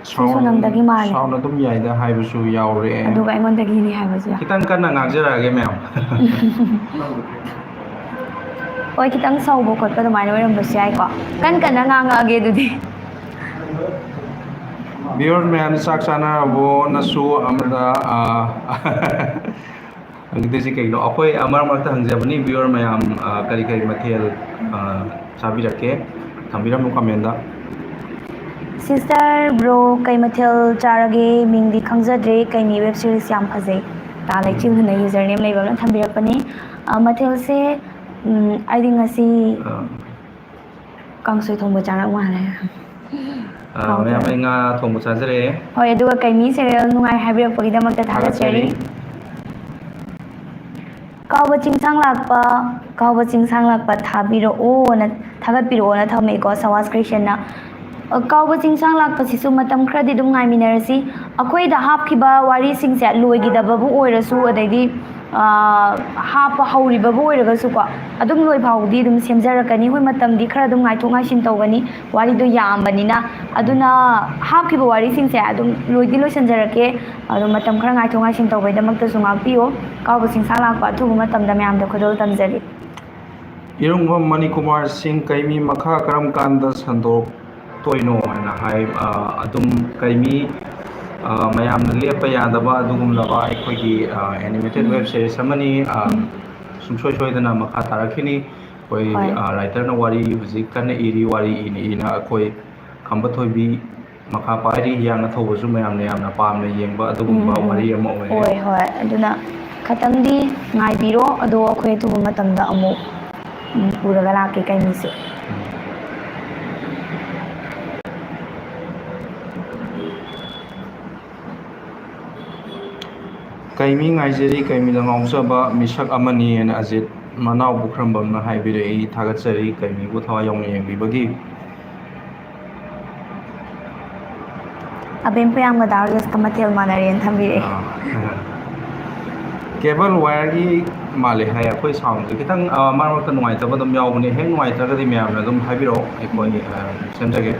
ꯁꯤ ꯁꯥꯎꯟ, ꯁꯣꯅꯝꯗꯒꯤ ꯃꯥꯜꯂꯦ꯫ ꯁꯥꯎꯟ ꯑꯗꯨꯝ ꯌꯥꯏꯗ ꯍꯥꯏꯕꯁꯨ ꯌꯥꯎꯔꯦ꯫ ꯑꯗꯨꯒ ꯑꯩꯉꯣꯟꯗꯒꯤꯅꯦ ꯍꯥꯏꯕꯁꯨ ꯌꯥꯎ-, ꯈꯤꯇꯪ ꯀꯟꯅ ꯉꯥꯡꯖꯔꯛꯑꯒꯦ ꯃꯌꯥꯝ꯫ ꯍꯣꯏ, ꯈꯤꯇꯪ ꯁꯧꯕ ꯈꯣꯠꯄ ꯑꯗꯨꯃꯥꯏꯅ ꯑꯣꯏꯔꯝꯕꯁꯨ ꯌꯥꯏꯀꯣ꯫ ꯀꯟ ꯀꯟꯅ ꯉꯥꯡꯉꯛꯑꯒꯦ ꯑꯗꯨꯗꯤ꯫ Viewer ꯃꯌꯥꯝ, ꯆꯥꯛ ꯆꯥꯅꯔꯕꯣ? ꯅꯁꯨ ꯑꯃꯗ, ꯑ, ꯍꯪꯗꯣꯏꯁꯤ ꯀꯩꯅꯣ? ꯑꯩꯈꯣꯏ, ꯑ, ꯃꯔꯛ ꯃꯔꯛꯇ ꯍꯪꯖꯕꯅꯤ, viewer ꯃꯌꯥꯝ, ꯑ, ꯀꯔꯤ ꯀꯔꯤ ꯃꯊꯦꯜ, ꯑ, ꯆꯥꯕꯤꯔꯛꯀꯦ? ꯊꯝꯕꯤꯔꯝꯃꯨ comment ꯇ꯫ Sister, bro, ꯀꯩ ꯃꯊꯦꯜ ꯆꯥꯔꯒꯦ? ꯃꯤꯡꯗꯤ ꯈꯪꯖꯗ꯭ꯔꯦ꯫ ꯀꯩꯅꯤ web series ꯌꯥꯝ ꯐꯖꯩ꯫ ꯇꯥ ꯂꯩꯆꯤꯜ ꯍꯥꯏꯅ username ꯂꯩꯕ ꯑꯃꯅ ꯊꯝꯕꯤꯔꯛꯄꯅꯤ꯫ ꯑ, ꯃꯊꯦꯜꯁꯦ, ꯎꯝ, ꯑꯩꯗꯤ ꯉꯁꯤ ꯑ꯫ ꯀꯥꯡꯁꯣꯏ ꯊꯣꯡꯕ ꯆꯥꯔꯛ ꯃꯥꯜꯂꯦ꯫ ꯑ, ꯍꯥꯎꯕ꯭ꯔꯥ? ꯃꯌꯥꯝ, ꯑꯩ ꯉꯥ ꯊꯣꯡꯕ ꯆꯥꯖꯔꯦ꯫ ꯍꯣꯏ, ꯑꯗꯨꯒ ꯀꯩꯅꯤ serial ꯅꯨꯡꯉꯥꯏ ꯍꯥꯏꯕꯤꯔꯛꯄꯒꯤꯗꯃꯛꯇ ꯊꯥꯒꯠꯆꯔꯤ꯫ ꯊꯥꯒꯠꯆꯔꯤ꯫ ꯀꯥꯎꯕ ꯆꯤꯡꯁꯥꯡ ꯂꯥꯛꯄ, ꯀꯥꯎꯕ ꯆꯤꯡꯁꯥꯡ ꯂꯥꯛꯄ ꯊꯥꯕꯤꯔꯛꯑꯣꯅ, ꯊꯥꯒꯠꯄꯤꯔꯛꯑꯣꯅ ꯊꯝꯃꯦꯀꯣ, ꯁꯋꯥꯁ creation ꯅ꯫ ꯑ, ꯀꯥꯎꯕ ꯆꯤꯡꯁꯥꯡ ꯂꯥꯛꯄꯁꯤꯁꯨ ꯃꯇꯝ ꯈꯔꯗꯤ ꯑꯗꯨꯝ ꯉꯥꯏꯃꯤꯟꯅꯔꯁꯤ꯫ ꯑꯩꯈꯣꯏꯗ ꯍꯥꯞꯈꯤꯕ ꯋꯥꯔꯤꯁꯤꯡꯁꯦ ꯂꯣꯏꯒꯤꯗꯕꯕꯨ ꯑꯣꯏꯔꯁꯨ, ꯑꯗꯩꯗꯤ, ꯑ, ꯍꯥꯞꯄ ꯍꯧꯔꯤꯕꯕꯨ ꯑꯣꯏꯔꯒꯁꯨꯀꯣ, ꯑꯗꯨꯝ ꯂꯣꯏ ꯐꯥꯎꯕꯗꯤ ꯑꯗꯨꯝ ꯁꯦꯝꯖꯔꯛꯀꯅꯤ꯫ ꯑꯩꯈꯣꯏ ꯃꯇꯝꯗꯤ ꯈꯔ ꯑꯗꯨꯝ ꯉꯥꯏꯊꯣꯛ ꯉꯥꯏꯁꯤꯟ ꯇꯧꯒꯅꯤ, ꯋꯥꯔꯤꯗꯣ ꯌꯥꯝꯕꯅꯤꯅ꯫ ꯑꯗꯨꯅ ꯍꯥꯞꯈꯤꯕ ꯋꯥꯔꯤꯁꯤꯡꯁꯦ ꯑꯗꯨꯝ ꯂꯣꯏꯗꯤ ꯂꯣꯏꯁꯤꯟꯖꯔꯛꯀꯦ꯫ ꯑꯗꯣ ꯃꯇꯝ ꯈꯔ ꯉꯥꯏꯊꯣꯛ ꯉꯥꯏꯁꯤꯟ ꯇꯧꯕꯩꯗꯃꯛꯇꯁꯨ ꯉꯥꯛꯄꯤꯌꯣ꯫ ꯀꯥꯎꯕ ꯆꯤꯡꯁꯥꯡ ꯂꯥꯛꯄ ꯑꯊꯨꯕ ꯃꯇꯝꯗ ꯃꯌꯥꯝꯗ ꯈꯨꯗꯣꯜ ꯇꯝꯖꯔꯤ꯫ ꯏꯔꯨꯡꯕꯝ ꯃꯅꯤꯀꯨꯃꯥꯔ ꯁꯤꯡ, ꯀꯩꯃꯤ ꯃꯈꯥ ꯀꯔꯝ ꯀꯥꯟꯗ ꯁꯟꯗꯣꯛꯇꯣꯏꯅꯣ ꯍꯥꯏꯅ ꯍꯥꯏ꯫ ꯑ, ꯑꯗꯨꯝ ꯀꯩꯃꯤ, ꯑ, ꯃꯌꯥꯝꯅ ꯂꯦꯞꯄ ꯌꯥꯗꯕ ꯑꯗꯨꯒꯨꯝꯂꯕ ꯑꯩꯈꯣꯏꯒꯤ, ꯑ, animated ꯎꯝ꯫ Web series ꯑꯃꯅꯤ꯫ ꯑ, ꯎꯝ꯫ ꯁꯨꯡꯁꯣꯏ ꯁꯣꯏꯗꯅ ꯃꯈꯥ ꯇꯥꯔꯛꯈꯤꯅꯤ꯫ ꯑꯩꯈꯣꯏ, ꯍꯣꯏ꯫ ꯑ, writer ꯅ ꯋꯥꯔꯤ ꯍꯧꯖꯤꯛ ꯀꯟꯅ ꯏꯔꯤ, ꯋꯥꯔꯤ ꯏꯅ ꯏꯅ ꯑꯩꯈꯣꯏ ꯈꯝꯕ ꯊꯣꯏꯕꯤ ꯃꯈꯥ ꯄꯥꯏꯔꯤ, ꯍꯤꯌꯥꯡꯅ ꯊꯧꯕꯁꯨ ꯃꯌꯥꯝꯅ ꯌꯥꯝꯅ ꯄꯥꯝꯅ ꯌꯦꯡꯕ ꯑꯗꯨꯒꯨꯝꯕ ꯎꯝ, ꯎꯝ꯫ ꯋꯥꯔꯤ ꯑꯃ ꯑꯣꯏꯔꯦ꯫ ꯍꯣꯏ, ꯍꯣꯏ꯫ ꯑꯗꯨꯅ ꯈꯇꯪꯗꯤ ꯉꯥꯏꯕꯤꯔꯣ, ꯑꯗꯣ ꯑꯩꯈꯣꯏ ꯑꯊꯨꯕ ꯃꯇꯝꯗ ꯑꯃꯨꯛ, ꯎꯝ, ꯄꯨꯔꯒ ꯂꯥꯛꯀꯦ ꯀꯩꯅꯤꯁꯨ꯫ ꯎꯝ꯫ ꯀꯩꯃꯤ ꯉꯥꯏꯖꯔꯤ, ꯀꯩꯃꯤꯗ ꯉꯥꯎꯖꯕ ꯃꯤꯁꯛ ꯑꯃꯅꯤꯅ ꯑꯖꯤꯠ ꯃꯅꯥꯎ ꯄꯨꯈ꯭ꯔꯝꯕꯝꯅ ꯍꯥꯏꯕꯤꯔꯛꯏ꯫ ꯊꯥꯒꯠꯆꯔꯤ ꯀꯩꯃꯤꯕꯨ ꯊꯋꯥꯏ ꯌꯥꯎꯅ ꯌꯦꯡꯕꯤꯕꯒꯤ꯫ ꯑꯕꯦꯝ ꯄꯣꯌꯥꯝꯒ ꯗꯥ ꯔꯣꯖꯦꯁꯀ ꯃꯊꯦꯜ ꯃꯥꯟꯅꯔꯦꯅ ꯊꯝꯕꯤꯔꯛꯑꯦ꯫ ꯑꯥ꯫ Cable wire ꯒꯤ ꯃꯥꯜꯂꯦ ꯍꯥꯏ, ꯑꯩꯈꯣꯏ sound ꯁꯦ ꯈꯤꯇꯪ, ꯑ, ꯃꯔꯛ ꯃꯔꯛꯇ ꯅꯨꯡꯉꯥꯏꯇꯕ ꯑꯗꯨꯝ ꯌꯥꯎꯕꯅꯦ꯫ ꯍꯦꯛ ꯅꯨꯡꯉꯥꯏꯇ꯭ꯔꯒꯗꯤ ꯃꯌꯥꯝꯅ ꯑꯗꯨꯝ ꯍꯥꯏꯕꯤꯔꯛꯑꯣ, ꯑꯩꯈꯣꯏ, ꯎꯝ꯫ ꯑ, ꯁꯦꯝꯖꯒꯦ꯫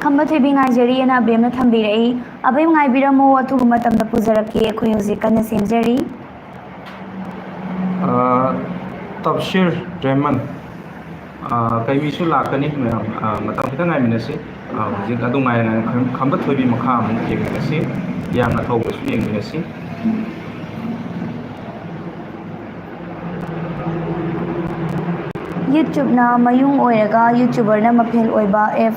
ꯈꯝꯕ ꯊꯣꯏꯕꯤ ꯉꯥꯏꯖꯔꯤꯑꯅ ꯑꯕꯦꯝꯅ ꯊꯝꯕꯤꯔꯛꯏ꯫ ꯑꯕꯦꯝ ꯉꯥꯏꯕꯤꯔꯝꯃꯣ, ꯑꯊꯨꯕ ꯃꯇꯝꯗ ꯄꯨꯖꯔꯛꯀꯦ, ꯑꯩꯈꯣꯏ ꯍꯧꯖꯤꯛ ꯀꯟꯅ ꯁꯦꯝꯖꯔꯤ꯫ ꯑ, ꯇꯞꯁꯤꯔ ꯔꯦꯍꯃꯟ, ꯑ, ꯀꯩꯃꯤꯁꯨ ꯂꯥꯛꯀꯅꯤ ꯃꯌꯥꯝ, ꯑ, ꯃꯇꯝ ꯈꯤꯇꯪ ꯉꯥꯏꯃꯤꯟꯅꯁꯤ꯫ ꯑ, ꯍꯧꯖꯤꯛ ꯑꯗꯨ ꯉꯥꯏꯔꯦ ꯉꯥꯏꯔꯦ꯫ ꯈꯝ-, ꯈꯝꯕ ꯊꯣꯏꯕꯤ ꯃꯈꯥ ꯑꯃꯨꯛ ꯌꯦꯡꯃꯤꯟꯅꯁꯤ꯫ ꯌꯥꯝꯅ ꯊꯧꯕꯁꯨ ꯌꯦꯡꯃꯤꯟꯅꯁꯤ꯫ YouTubeꯅ ꯃꯌꯨꯡ ꯑꯣꯏꯔꯒ YouTuberꯅ ꯃꯐꯦꯜ ꯑꯣꯏꯕ, F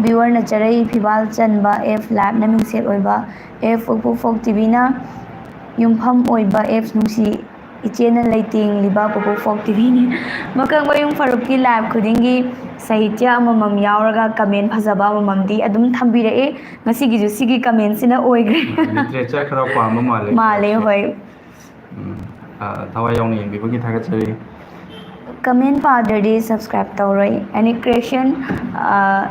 viewerꯅ ꯆꯔꯩ ꯐꯤꯕꯥꯜ ꯆꯟꯕ, F liveꯅ ꯃꯤꯡꯁꯦꯜ ꯑꯣꯏꯕ, F ꯎꯄꯨ ꯐꯣꯛ TVꯅ ꯌꯨꯝꯐꯝ ꯑꯣꯏꯕ, F ꯅꯨꯡꯁꯤ ꯏꯆꯦꯅ ꯂꯩꯇꯦꯡꯂꯤꯕ ꯄꯨꯄꯨ ꯐꯣꯛ TVꯅꯤ꯫ ꯃꯀꯛ ꯃꯌꯨꯡ ꯐꯥꯔꯨꯛꯀꯤ live ꯈꯨꯗꯤꯡꯒꯤ ꯁꯥꯍꯤꯇ꯭ꯌ ꯑꯃꯃꯝ ꯌꯥꯎꯔꯒ comment ꯐꯖꯕ ꯑꯃꯃꯝꯗꯤ ꯑꯗꯨꯝ ꯊꯝꯕꯤꯔꯛꯑꯦ꯫ ꯉꯁꯤꯒꯤꯁꯨ ꯁꯤꯒꯤ commentꯁꯤꯅ ꯑꯣꯏꯈ꯭ꯔꯦ꯫ Literature ꯈꯔ ꯄꯥꯝꯕ ꯃꯥꯜꯂꯦ꯫ ꯃꯥꯜꯂꯦ, ꯍꯣꯏ꯫ ꯎꯝ, ꯑ, ꯊꯋꯥꯏ ꯌꯥꯎꯅ ꯌꯦꯡꯕꯤꯕꯒꯤ ꯊꯥꯒꯠꯆꯔꯤ꯫ Comment ꯄꯥꯗ꯭ꯔꯗꯤ subscribe ꯇꯧꯔꯣꯏ꯫ Any creation, ꯑ,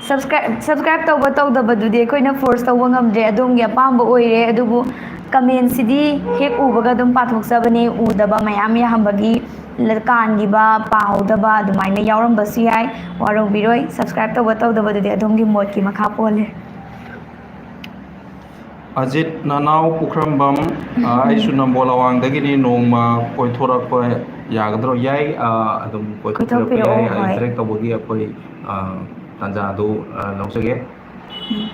subscribe, subscribe ꯇꯧꯕ ꯇꯧꯗꯕꯗꯨꯗꯤ ꯑꯩꯈꯣꯏꯅ force ꯇꯧꯕ ꯉꯝꯗ꯭ꯔꯦ, ꯑꯗꯣꯝꯒꯤ ꯑꯄꯥꯝꯕ ꯑꯣꯏꯔꯦ꯫ ꯑꯗꯨꯕꯨ commentꯁꯤꯗꯤ ꯍꯦꯛ ꯎꯕꯒ ꯑꯗꯨꯝ ꯄꯥꯊꯣꯛꯆꯕꯅꯦ, ꯎꯗꯕ ꯃꯌꯥꯝ ꯌꯥꯝꯕꯒꯤ ꯂ-, ꯀꯥꯟꯈꯤꯕ, ꯄꯥꯍꯧꯗꯕ ꯑꯗꯨꯃꯥꯏꯅ ꯌꯥꯎꯔꯝꯕꯁꯨ ꯌꯥꯏ, ꯋꯥꯔꯧꯕꯤꯔꯣꯏ꯫ Subscribe ꯇꯧꯕ ꯇꯧꯗꯕꯗꯨꯗꯤ ꯑꯗꯣꯝꯒꯤ ꯃꯣꯠꯀꯤ ꯃꯈꯥ ꯄꯣꯜꯂꯦ꯫ ꯑꯖꯤꯠ ꯅꯅꯥꯎ ꯄꯨꯈ꯭ꯔꯝꯕꯝ, ꯑ, ꯑꯩꯁꯨ ꯅꯝꯕꯣꯜ ꯑꯋꯥꯡꯗꯒꯤꯅꯤ, ꯅꯣꯡꯃ ꯀꯣꯏꯊꯣꯔꯛꯄ ꯌꯥꯒꯗ꯭ꯔꯣ? ꯌꯥꯏ, ꯑ, ꯑꯗꯨꯝ ꯀꯣꯏꯊꯣꯛꯄꯤꯔꯛꯄ ꯀꯣꯏꯊꯣꯛꯄꯤꯔꯛꯑꯣ, ꯌꯥꯏ, ꯑ, ꯍꯣꯏ꯫ Interact ꯇꯧꯕꯒꯤ ꯑꯩꯈꯣꯏ, ꯑ, ꯇꯥꯟꯖꯥꯗꯨ, ꯑ, ꯂꯧꯖꯒꯦ꯫ ꯎꯝ꯫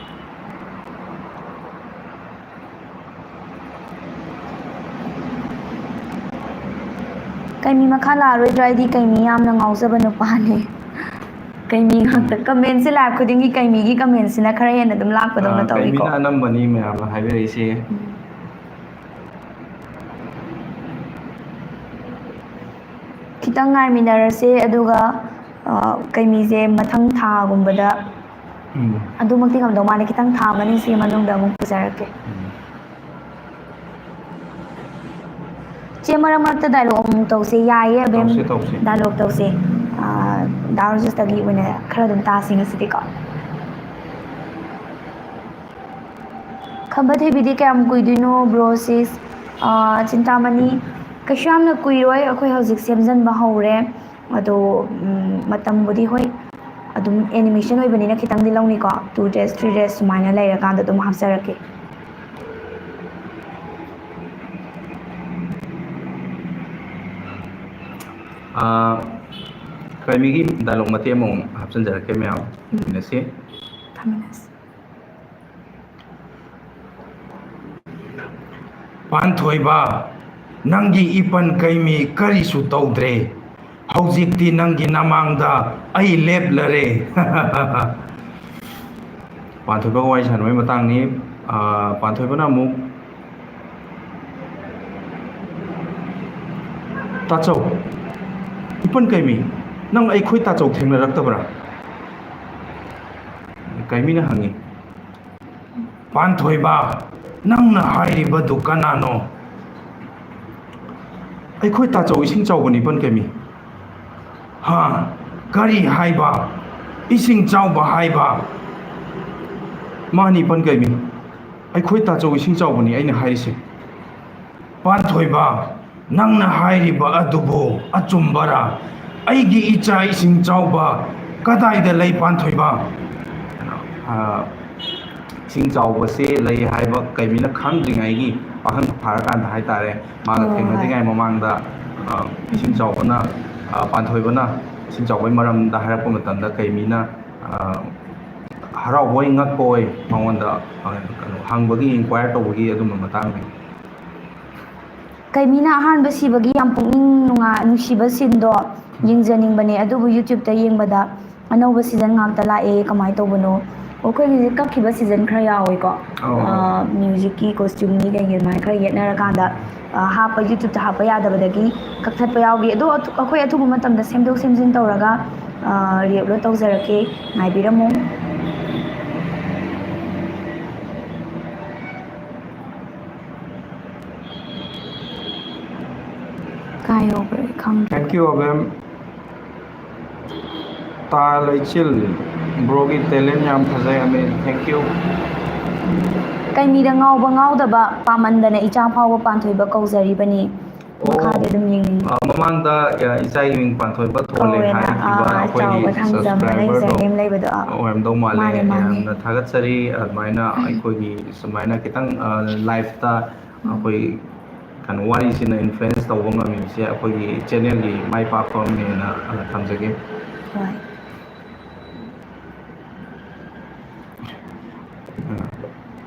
ꯀꯩꯃꯤ ꯃꯈꯥ ꯂꯥꯛꯑꯔꯣꯏꯗ꯭ꯔꯥ? ꯑꯩꯗꯤ ꯀꯩꯃꯤ ꯌꯥꯝꯅ ꯉꯥꯎꯖꯕ ꯅꯨꯄꯥꯅꯦ꯫ ꯀꯩꯃꯤ ꯉꯥꯛꯇ꯫ ꯎꯝ꯫ Commentꯁꯦ live ꯈꯨꯗꯤꯡꯒꯤ ꯀꯩꯃꯤꯒꯤ commentꯁꯤꯅ ꯈꯔ ꯍꯦꯟꯅ ꯑꯗꯨꯝ ꯂꯥꯛꯄꯗꯧꯅ ꯑꯥ, ꯇꯧꯏꯀꯣ꯫ ꯀꯩꯃꯤꯅ ꯑꯅꯝꯕꯅꯤ ꯃꯌꯥꯝꯅ ꯍꯥꯏꯕꯤꯔꯛꯏꯁꯦ꯫ ꯎꯝ꯫ ꯈꯤꯇꯪ ꯉꯥꯏꯃꯤꯟꯅꯔꯁꯦ, ꯑꯗꯨꯒ, ꯑ, ꯀꯩꯃꯤꯁꯦ ꯃꯊꯪ ꯊꯥꯒꯨꯝꯕꯗ ꯎꯝ꯫ ꯑꯗꯨꯃꯛꯇꯤ ꯉꯝꯗꯧ ꯃꯥꯟꯗꯦ, ꯈꯤꯇꯪ ꯊꯥ ꯑꯃ ꯑꯅꯤꯁꯤꯒꯤ ꯃꯅꯨꯡꯗ ꯑꯃꯨꯛ ꯄꯨꯖꯔꯛꯀꯦ꯫ ꯎꯝ꯫ ꯆꯦ, ꯃꯔꯛ ꯃꯔꯛꯇ dialogue ꯑꯃꯨꯛ ꯇꯧꯁꯦ꯫ ꯌꯥꯏꯌꯦ, ꯑꯕꯦꯝ꯫ ꯇꯧꯁꯦ, ꯇꯧꯁꯦ꯫ Dialogue ꯇꯧꯁꯦ꯫ ꯑꯥ, ꯗꯥ ꯔꯣꯖꯦꯁꯇꯒꯤ ꯑꯣꯏꯅ ꯈꯔ ꯑꯗꯨꯝ ꯇꯥꯁꯤ ꯉꯁꯤꯗꯤꯀꯣ꯫ ꯈꯝꯕ ꯊꯣꯏꯕꯤꯗꯤ ꯀꯌꯥꯝ ꯀꯨꯏꯗꯣꯏꯅꯣ, bro, sis? ꯑꯥ, ꯆꯤꯟꯇꯥꯃꯅꯤ, ꯀꯩꯁꯨ ꯌꯥꯝꯅ ꯀꯨꯏꯔꯣꯏ, ꯑꯩꯈꯣꯏ ꯍꯧꯖꯤꯛ ꯁꯦꯝꯖꯤꯟꯕ ꯍꯧꯔꯦ꯫ ꯑꯗꯣ, ꯎꯝ, ꯃꯇꯝꯕꯨꯗꯤ ꯍꯣꯏ, ꯑꯗꯨꯝ animation ꯑꯣꯏꯕꯅꯤꯅ ꯈꯤꯇꯪꯗꯤ ꯂꯧꯅꯤꯀꯣ, two days, three days ꯁꯨꯃꯥꯏꯅ ꯂꯩꯔꯀꯥꯟꯗ ꯑꯗꯨꯝ ꯍꯥꯞꯆꯔꯛꯀꯦ꯫ ꯑꯥ, ꯀꯩꯃꯤꯒꯤ dialogue ꯃꯇꯦꯛ ꯑꯃꯃꯨꯛ ꯍꯥꯞꯆꯤꯟꯖꯔꯛꯀꯦ ꯃꯌꯥꯝ꯫ ꯎꯝ꯫ ꯌꯦꯡꯃꯤꯟꯅꯁꯤ꯫ ꯄꯥꯟꯊꯣꯏꯕ, ꯅꯪꯒꯤ ꯏꯄꯟ ꯀꯩꯃꯤ ꯀꯔꯤꯁꯨ ꯇꯧꯗ꯭ꯔꯦ꯫ ꯍꯧꯖꯤꯛꯇꯤ ꯅꯪꯒꯤ ꯅꯃꯥꯡꯗ ꯑꯩ ꯂꯦꯞꯂꯔꯦ꯫ ꯄꯥꯟꯊꯣꯏꯕꯒ ꯋꯥꯔꯤ ꯁꯥꯟꯅꯕꯒꯤ ꯃꯇꯥꯡꯅꯤ꯫ ꯑꯥ, ꯄꯥꯟꯊꯣꯏꯕꯅ ꯑꯃꯨꯛ, "ꯇꯥꯆꯧ, ꯏꯄꯟ ꯀꯩꯃꯤ, ꯅꯪ ꯑꯩꯈꯣꯏ ꯇꯥꯆꯧ ꯊꯦꯡꯅꯔꯛꯇꯕ꯭ꯔꯥ?" ꯀꯩꯃꯤꯅ ꯍꯪꯉꯤ꯫ "ꯄꯥꯟꯊꯣꯏꯕ, ꯅꯪꯅ ꯍꯥꯏꯔꯤꯕꯗꯨ ꯀꯅꯥꯅꯣ?" "ꯑꯩꯈꯣꯏ ꯇꯥꯆꯧ ꯏꯁꯤꯡ ꯆꯥꯎꯕꯅꯤ, ꯏꯄꯟ ꯀꯩꯃꯤ꯫" "ꯍꯥ? ꯀꯔꯤ ꯍꯥꯏꯕ? ꯏꯁꯤꯡ ꯆꯥꯎꯕ ꯍꯥꯏꯕ?" "ꯃꯥꯅꯤ, ꯏꯄꯟ ꯀꯩꯃꯤ, ꯑꯩꯈꯣꯏ ꯇꯥꯆꯧ ꯏꯁꯤꯡ ꯆꯥꯎꯕꯅꯤ ꯑꯩꯅ ꯍꯥꯏꯔꯤꯁꯦ꯫" "ꯄꯥꯟꯊꯣꯏꯕ, ꯅꯪꯅ ꯍꯥꯏꯔꯤꯕ ꯑꯗꯨꯕꯨ ꯑꯆꯨꯝꯕꯔꯥ? ꯑꯩꯒꯤ ꯏꯆꯥ ꯏꯁꯤꯡ ꯆꯥꯎꯕ ꯀꯗꯥꯏꯗ ꯂꯩ, ꯄꯥꯟꯊꯣꯏꯕ?" ꯑꯥ, ꯏꯁꯤꯡ ꯆꯥꯎꯕꯁꯦ ꯂꯩ ꯍꯥꯏꯕ ꯀꯩꯃꯤꯅ ꯈꯪꯗ꯭ꯔꯤꯉꯩꯒꯤ, ꯄꯥꯈꯪ ꯐꯥꯔꯀꯥꯟꯗ ꯍꯥꯏꯇꯥꯔꯦ, ꯃꯥꯒ ꯑꯣ, ꯍꯣꯏ꯫ ꯊꯦꯡꯅꯗ꯭ꯔꯤꯉꯩ ꯃꯃꯥꯡꯗ, ꯑꯥ, ꯏꯁꯤꯡ ꯆꯥꯎꯕꯅ, ꯑꯥ, ꯄꯥꯟꯊꯣꯏꯕꯅ ꯏꯁꯤꯡ ꯆꯥꯎꯕꯒꯤ ꯃꯔꯝꯗ ꯍꯥꯏꯔꯛꯄ ꯃꯇꯝꯗ ꯀꯩꯃꯤꯅ, ꯑꯥ, ꯍꯔꯥꯎꯕ ꯑꯣꯏ, ꯉꯛꯄ ꯑꯣꯏ, ꯃꯉꯣꯟꯗ, ꯑꯥ, ꯀꯩꯅꯣ, ꯍꯪꯕꯒꯤ, inquire ꯇꯧꯕꯒꯤ ꯑꯗꯨꯝꯕ ꯃꯇꯥꯡꯅꯤ꯫ ꯀꯩꯃꯤꯅ ꯑꯍꯥꯟꯕ ꯁꯤꯕꯒꯤ ꯌꯥꯝ ꯄꯨꯛꯅꯤꯡ ꯅꯨꯡꯉꯥꯏ, ꯅꯨꯡꯁꯤꯕ ꯁꯤꯟꯗꯣ ꯌꯦꯡꯖꯅꯤꯡꯕꯅꯦ, ꯑꯗꯨꯕꯨ YouTube-ꯇ ꯌꯦꯡꯕꯗ ꯑꯅꯧꯕ season ꯉꯥꯛꯇ ꯂꯥꯛꯑꯦ, ꯀꯃꯥꯏꯅ ꯇꯧꯕꯅꯣ? ꯑꯩꯈꯣꯏꯒꯤꯁꯦ ꯀꯛꯈꯤꯕ season ꯈꯔ ꯌꯥꯎꯋꯦꯀꯣ꯫ ꯑꯧ, ꯑꯧ꯫ ꯑꯥ, music-ꯀꯤ, costume-ꯒꯤ ꯀꯩꯒꯤ ꯑꯗꯨꯃꯥꯏꯅ ꯈꯔ ꯌꯦꯠꯅꯔꯀꯥꯟꯗ, ꯑꯥ, ꯍꯥꯞꯄ, YouTube-ꯇ ꯍꯥꯞꯄ ꯌꯥꯗꯕꯗꯒꯤ ꯀꯛꯊꯠꯄ ꯌꯥꯎꯈꯤ꯫ ꯑꯗꯣ ꯑꯊꯨ-, ꯑꯩꯈꯣꯏ ꯑꯊꯨꯕ ꯃꯇꯝꯗ ꯁꯦꯝꯗꯣꯛ ꯁꯦꯝꯖꯤꯟ ꯇꯧꯔꯒ, ꯑꯥ, re-upload ꯇꯧꯖꯔꯛꯀꯦ, ꯉꯥꯏꯕꯤꯔꯝꯃꯨ꯫ ꯀꯥꯏ ꯌꯧꯈ꯭ꯔꯦ ꯈꯪꯗ꯭ꯔꯦ꯫ Thank you, ꯑꯕꯦꯝ꯫ ꯇꯥ ꯂꯩꯆꯤꯜ, bro-ꯒꯤ talent ꯌꯥꯝ ꯐꯖꯩ, ꯑꯃꯦ꯫ Thank you꯫ ꯀꯩꯃꯤꯗ ꯉꯥꯎꯕ ꯉꯥꯎꯗꯕ ꯄꯥꯝꯃꯟꯗꯅ ꯏꯆꯥ ꯐꯥꯎꯕ ꯄꯥꯟꯊꯣꯏꯕ ꯀꯧꯖꯔꯤꯕꯅꯤ꯫ ꯑꯣ, ꯃꯈꯥꯗꯤ ꯑꯗꯨꯝ ꯌꯦꯡꯅꯤꯡꯉꯤ꯫ ꯑ, ꯃꯃꯥꯡꯗ, ꯑ, ꯏꯆꯥꯒꯤ ꯃꯤꯡ ꯄꯥꯟꯊꯣꯏꯕ ꯊꯣꯜꯂꯦ ꯀꯧꯋꯦꯅ, ꯍꯥꯏꯈꯤꯕ ꯑꯥ, ꯑꯩꯈꯣꯏꯒꯤ ꯆꯥꯎꯕ ꯊꯥꯡꯖꯝ ꯑꯅ subscriber-ꯗꯣ ꯂꯩꯖꯔꯦ ꯑꯃ ꯂꯩꯕꯗꯣ, ꯑꯥ, ꯑꯣꯏꯔꯝꯗꯧ ꯃꯥꯜꯂꯦ꯫ ꯃꯥꯅꯦ, ꯃꯥꯅꯦ꯫ ꯌꯥꯝꯅ ꯊꯥꯒꯠꯆꯔꯤ꯫ ꯑꯗꯨꯃꯥꯏꯅ ꯎꯝ꯫ ꯑꯩꯈꯣꯏꯒꯤ ꯁꯨꯃꯥꯏꯅ ꯈꯤꯇꯪ, ꯑ, live-ꯇ ꯎꯝ꯫ ꯑꯩꯈꯣꯏ ꯀꯩꯅꯣ, ꯋꯥꯔꯤꯁꯤꯅ influence ꯇꯧꯕ ꯉꯝꯃꯤꯕꯁꯦ ꯑꯩꯈꯣꯏꯒꯤ channel-ꯒꯤ ꯃꯥꯏ ꯄꯥꯛꯄ ꯑꯃꯅꯦꯅ, ꯑ, ꯊꯝꯖꯒꯦ꯫ ꯍꯣꯏ꯫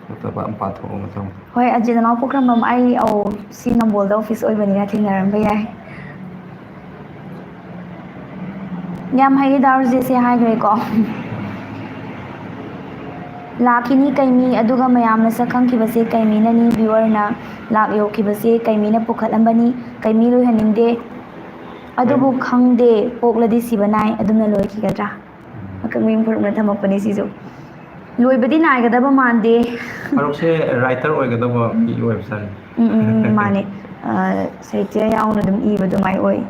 ꯅꯠꯇꯕ ꯑꯃ ꯄꯥꯊꯣꯛꯑꯣ ꯃꯊꯪ꯫ ꯍꯣꯏ, ꯑꯖꯤꯠ ꯅꯅꯥꯎ ꯄꯨꯈ꯭ꯔꯝꯕꯝ, ꯑꯩ ꯑꯧ ꯁꯤ ꯅꯝꯕꯣꯜꯗ ꯑꯣꯐꯤꯁ ꯑꯣꯏꯕꯅꯤꯅ ꯊꯦꯡꯅꯔꯝꯕ ꯌꯥꯏ꯫ ꯌꯥꯝ ꯍꯩꯌꯦ ꯗꯥ ꯔꯣꯖꯦꯁꯁꯦ ꯍꯥꯏꯈ꯭ꯔꯦꯀꯣ꯫ ꯂꯥꯛꯈꯤꯅꯤ ꯀꯩ ꯃꯤ, ꯑꯗꯨꯒ ꯃꯌꯥꯝꯅ ꯁꯛ ꯈꯪꯈꯤꯕꯁꯦ ꯀꯩ ꯃꯤꯅꯅꯤ? ꯚ꯭ꯌꯨꯋꯔꯅ ꯂꯥꯛ ꯌꯧꯈꯤꯕꯁꯦ ꯀꯩ ꯃꯤꯅ ꯄꯨꯈꯠꯂꯝꯕꯅꯤ? ꯀꯩ ꯃꯤ ꯂꯣꯏꯍꯟꯅꯤꯡꯗꯦ? ꯑꯗꯨꯕꯨ ꯈꯪꯗꯦ, ꯄꯣꯛꯂꯗꯤ ꯁꯤꯕ ꯅꯥꯏ, ꯑꯗꯨꯝꯅ ꯂꯣꯏꯈꯤꯒꯗ꯭ꯔꯥ? ꯑꯀꯛꯅꯕ ꯌꯨꯝ ꯐꯔꯨꯞꯅ ꯊꯝꯃꯛꯄꯅꯤ ꯁꯤꯁꯨ꯫ ꯂꯣꯏꯕꯗꯤ ꯅꯥꯏꯒꯗꯕ ꯃꯥꯟꯗꯦ꯫ ꯐꯔꯨꯞꯁꯦ ꯔꯥꯏꯇꯔ ꯑꯣꯏꯒꯗꯕ ꯃꯤ ꯑꯣꯏꯕꯖꯥꯠꯅꯤ꯫ ꯎꯝ, ꯎꯝ, ꯎꯝ, ꯃꯥꯅꯦ꯫ ꯑ, ꯁꯥꯍꯤꯇ꯭ꯌ ꯌꯥꯎꯅ ꯑꯗꯨꯝ ꯏꯕ ꯑꯗꯨꯃꯥꯏꯅ ꯑꯣꯏ꯫